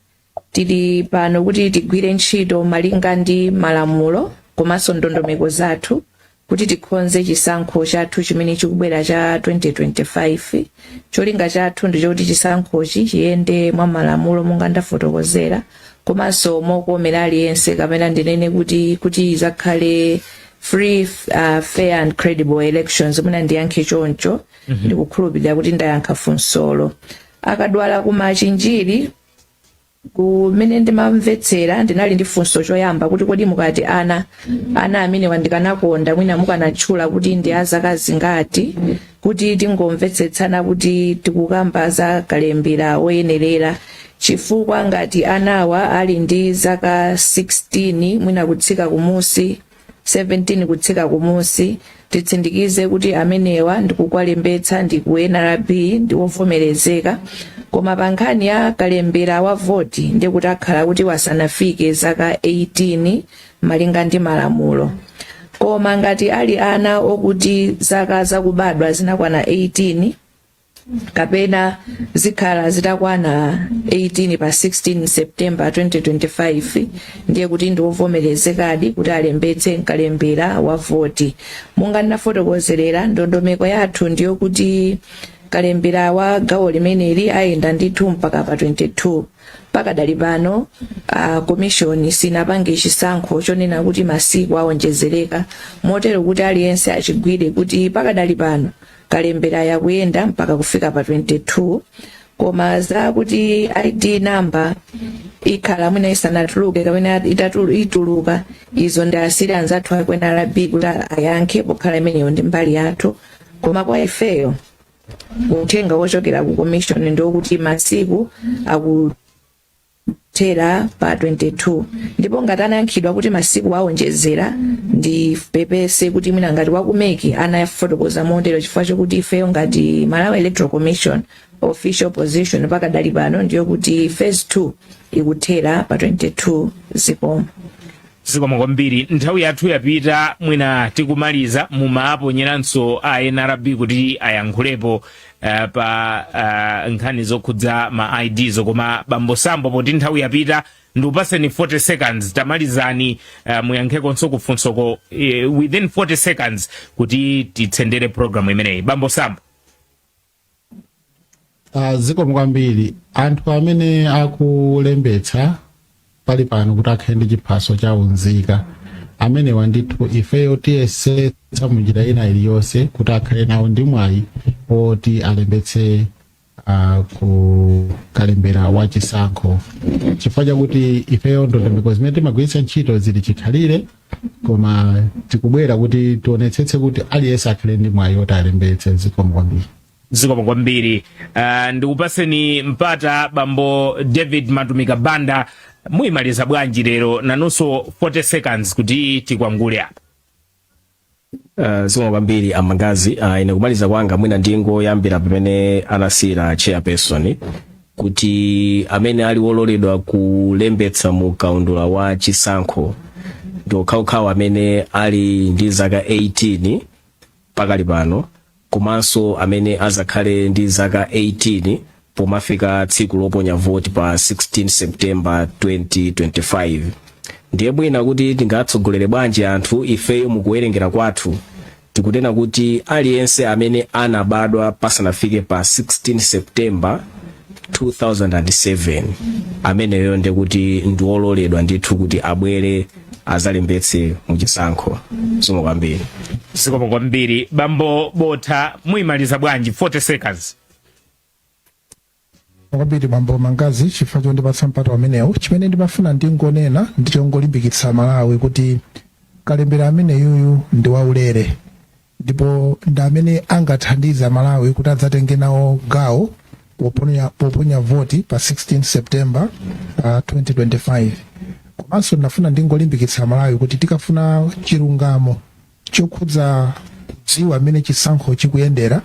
tili pano kuti tigwire ntchito malinga ndi malamulo komanso ndondomeko zathu kuti tikonze chisankho chathu chimene chikubwera cha 2025. Cholinga chathu ndichokuti chisankhochi chiyende mwa malamulo monga ndafotokozera, komanso mokomera aliyense, kapena ndinene kuti izakhale free, fair and credible elections. Mwina ndiyankhe choncho. Ndikukhulupirira kuti ndayankha funsolo. Akadwala kumachinjiri, kumene ndimamvetsera, ndinali ndi funso choyamba kuti kodi mukati ana amenewa, ndikanakonda mwina mukanatchula kuti ndi azaka zingati, kuti tingomvetsetsana kuti tikukamba za kalembera woyenerera, chifukwa ngati anawa ali ndi zaka 16 mwina kutsika kumusi, 17 kutsika kumusi, titsindikize kuti amenewa ndikukwalembetsa ndi ku NRB ndi wovomerezeka. Koma pa nkhani ya kalembera wa voti, ndikuti akhala kuti wasanafike zaka 18 malinga ndi malamulo. Koma ngati ali ana okuti zaka zakubadwa zinakwana 18 kapena zikhala zitakwana 18 pa 16 September 2025, ndiye kuti ndi wovomerezekadi kuti alembetse mkalembera wa voti. Monga ndinafotokozerera, ndondomeko yathu ndiyokuti kalembera wa gawo limeneli ayenda ndithu mpaka pa 22. Pakadali pano commission sinapange chisankho chonena kuti masiku awonjezereka, motero kuti aliyense achigwire kuti pakadali pano kalembera yakuyenda mpaka kufika pa 22. Koma za kuti ID number ikhala mwina isanatuluke kapena ituluka, izo ndi asiri anzathu aku NRB kuti ayankhe, pokhala imeneyo ndi mbali yathu. Koma kwa ifeyo, uthenga wochokera ku commission ndiokuti masiku akuthera pa 22. Ndipo ngati anayankhidwa kuti masiku awonjezera, ndipepese kuti mwina ngati waku MEC anafotokoza motero, chifukwa chokuti ifeyo ngati Malawi Electoral Commission, official position pakadali pano ndiyo kuti phase 2 ikuthera pa 22. Zikomo. Zikomo kwambiri. Nthawi yathu yapita. Mwina tikumaliza, mumaponyeranso a NRB kuti ayankhulepo pa nkhani zokhudza ma IDs. Koma bambo Sambo, poti nthawi yapita, ndikupaseni 40 seconds, tamalizani, muyankhekonso kufunsoko within 40 seconds kuti titsendere program imeneyi. Bambo Sambo. Zikomo kwambiri. Anthu amene akulembetsa pali pano kuti akhale ndi chiphaso cha unzika, amenewa ndithu ifeyo tiyesetsa munjira ina iliyonse kuti akhale nawo ndi mwayi oti alembetse ku kalembera wa chisankho, chifukwa chakuti ifeyo ndondomeko zimene timagwiritsa ntchito zili chikhalire, koma tikubwera kuti tionetsetse kuti aliyense akhale ndi mwayi oti alembetse. Zikomo kwambiri. Zikomo kwambiri. Ndikupaseni mpata bambo David Matumika Banda, muyimaliza bwanji lero nanunso 40 seconds kuti tikwangule apa? Zikomo kwambiri amangazi. Ine kumaliza kwanga mwina ndingoyambira pamene anasiyira chairperson, kuti amene ali wololedwa kulembetsa mu kaundula wa chisankho ndi okhaokhawo amene ali ndi zaka 18 pakali pano, komanso amene azakhale ndi zaka 18 pomafika tsiku loponya voti pa 16 September 2025. Ndiye mwina kuti tingatsogolere bwanji anthu, ifeyo mukuwerengera kwathu tikunena kuti aliyense amene anabadwa pasanafike pa 16 September 2007, ameneyo ndekuti ndi ololedwa ndithu kuti abwere azalembetse muchisankho. Zikomo kwambiri. Zikomo kwambiri. Bambo Botha, muyimaliza bwanji? 40 seconds. Kwambiri, bambo Mangazi, chifukwa chondipatsa mpata umenewu. Chimene ndimafuna ndingonena ndi chongolimbikitsa Malawi kuti kalembera amene yuyu ndi waulere, ndipo ndi amene angathandize Malawi kuti adzatenge nawo gawo poponya voti pa 16 September 2025. Komanso ndinafuna ndingolimbikitsa Malawi kuti tikafuna chilungamo chokhudza kudziwa amene chisankho chikuyendera,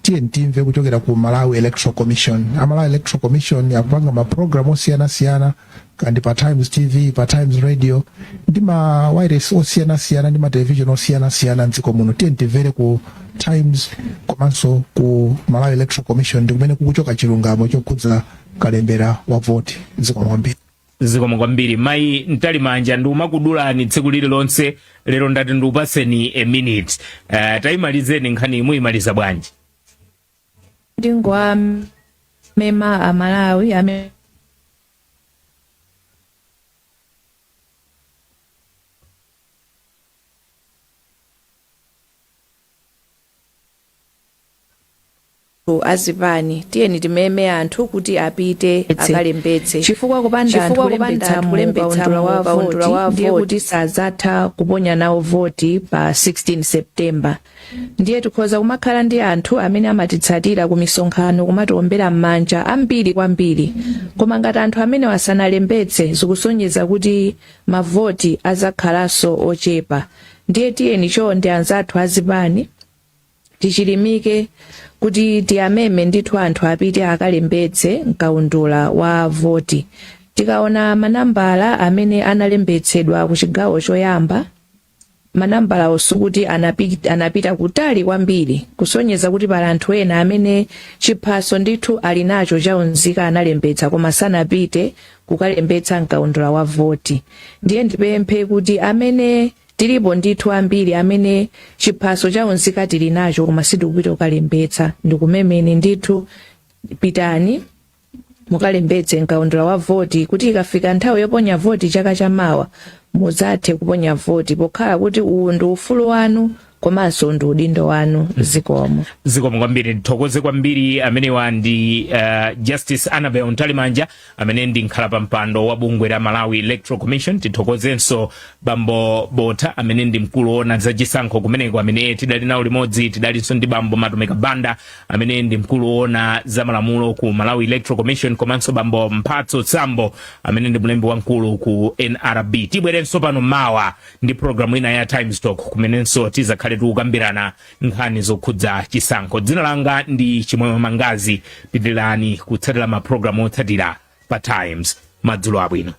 tiye timve kuchokera ku Malawi Electoral Commission. A Malawi Electoral Commission akupanga mapulogalamu osiyanasiyana, kandi pa Times TV, pa Times Radio ndi ma wireless osiyanasiyana ndi ma television osiyanasiyana mdziko muno. Tiye timvere ku Times komanso ku Malawi Electoral Commission, ndi kumene kukuchoka chilungamo chokhudza kalembera wa voti. Zikomo kwambiri. Zikomo kwambiri. Mayi Mtalimanja, ndiumakudulani tsiku lililonse, lero ndati ndiupaseni a minute. Tayimalizeni nkhani, muyimaliza bwanji? Ndingowamema Amalawi amene azipani, tiyeni timeme anthu kuti apite akalembetse, chifukwa kupanda anthu kulembetsa mukaundula wa voti ndiye kuti sadzatha kuponya nawo voti pa 16 September. Ndiye tikhoza kumakhala ndi anthu amene amatitsatira ku misonkhano, kumatiombera m'manja ambiri kwambiri, koma ngati anthu amene asanalembetse, zikusonyeza kuti mavoti azakhalanso ochepa. Ndiye tiyeni chonde, anzathu azipani, tichilimike kuti tiyameme ndithu anthu apite akalembetse mkaundula wa voti. Tikaona manambala amene analembetsedwa ku chigawo choyamba, manambalawo sikuti anapita kutali kwambiri, kusonyeza kuti pali anthu ena amene chiphaso ndithu ali nacho chaunzika, analembetsa, koma sanapite kukalembetsa mkaundula wa voti. Ndiye ndipemphe kuti amene tilipo ndithu ambiri amene chiphaso chaunzika tili nacho koma sitikupita kukalembetsa, ndikumemeni ndithu, pitani mukalembetse mkaundula wa voti, kuti ikafika nthawi yoponya voti chaka chamawa mudzathe kuponya voti, pokhala kuti uwu ndi ufulu wanu komanso ndi udindo wanu. Zikomo. Zikomo kwambiri. Ndithokoze kwambiri. Amenewa ndi Justice Annabel Mtalimanja, amene ndi mkhalapampando wa bungwe la Malawi Electoral Commission. Tithokozenso bambo Botha, amene ndi mkulu woona zachisankho kumeneko, amene tidali nawo limodzi. Tidalinso ndi bambo Matomeka Banda, amene ndi mkulu woona za malamulo ku Malawi Electoral Commission, komanso bambo Mphatso Sambo, amene ndi mlembi wamkulu ku NRB. Tibwerenso pano mawa ndi programu ina ya Times Talk, kumenenso tizakhale tikukambirana nkhani zokhudza chisankho. Dzina langa ndi Chimwemwe Mangazi. Pitirani kutsatira mapulogalamu otsatira pa Times. Madzulo abwino.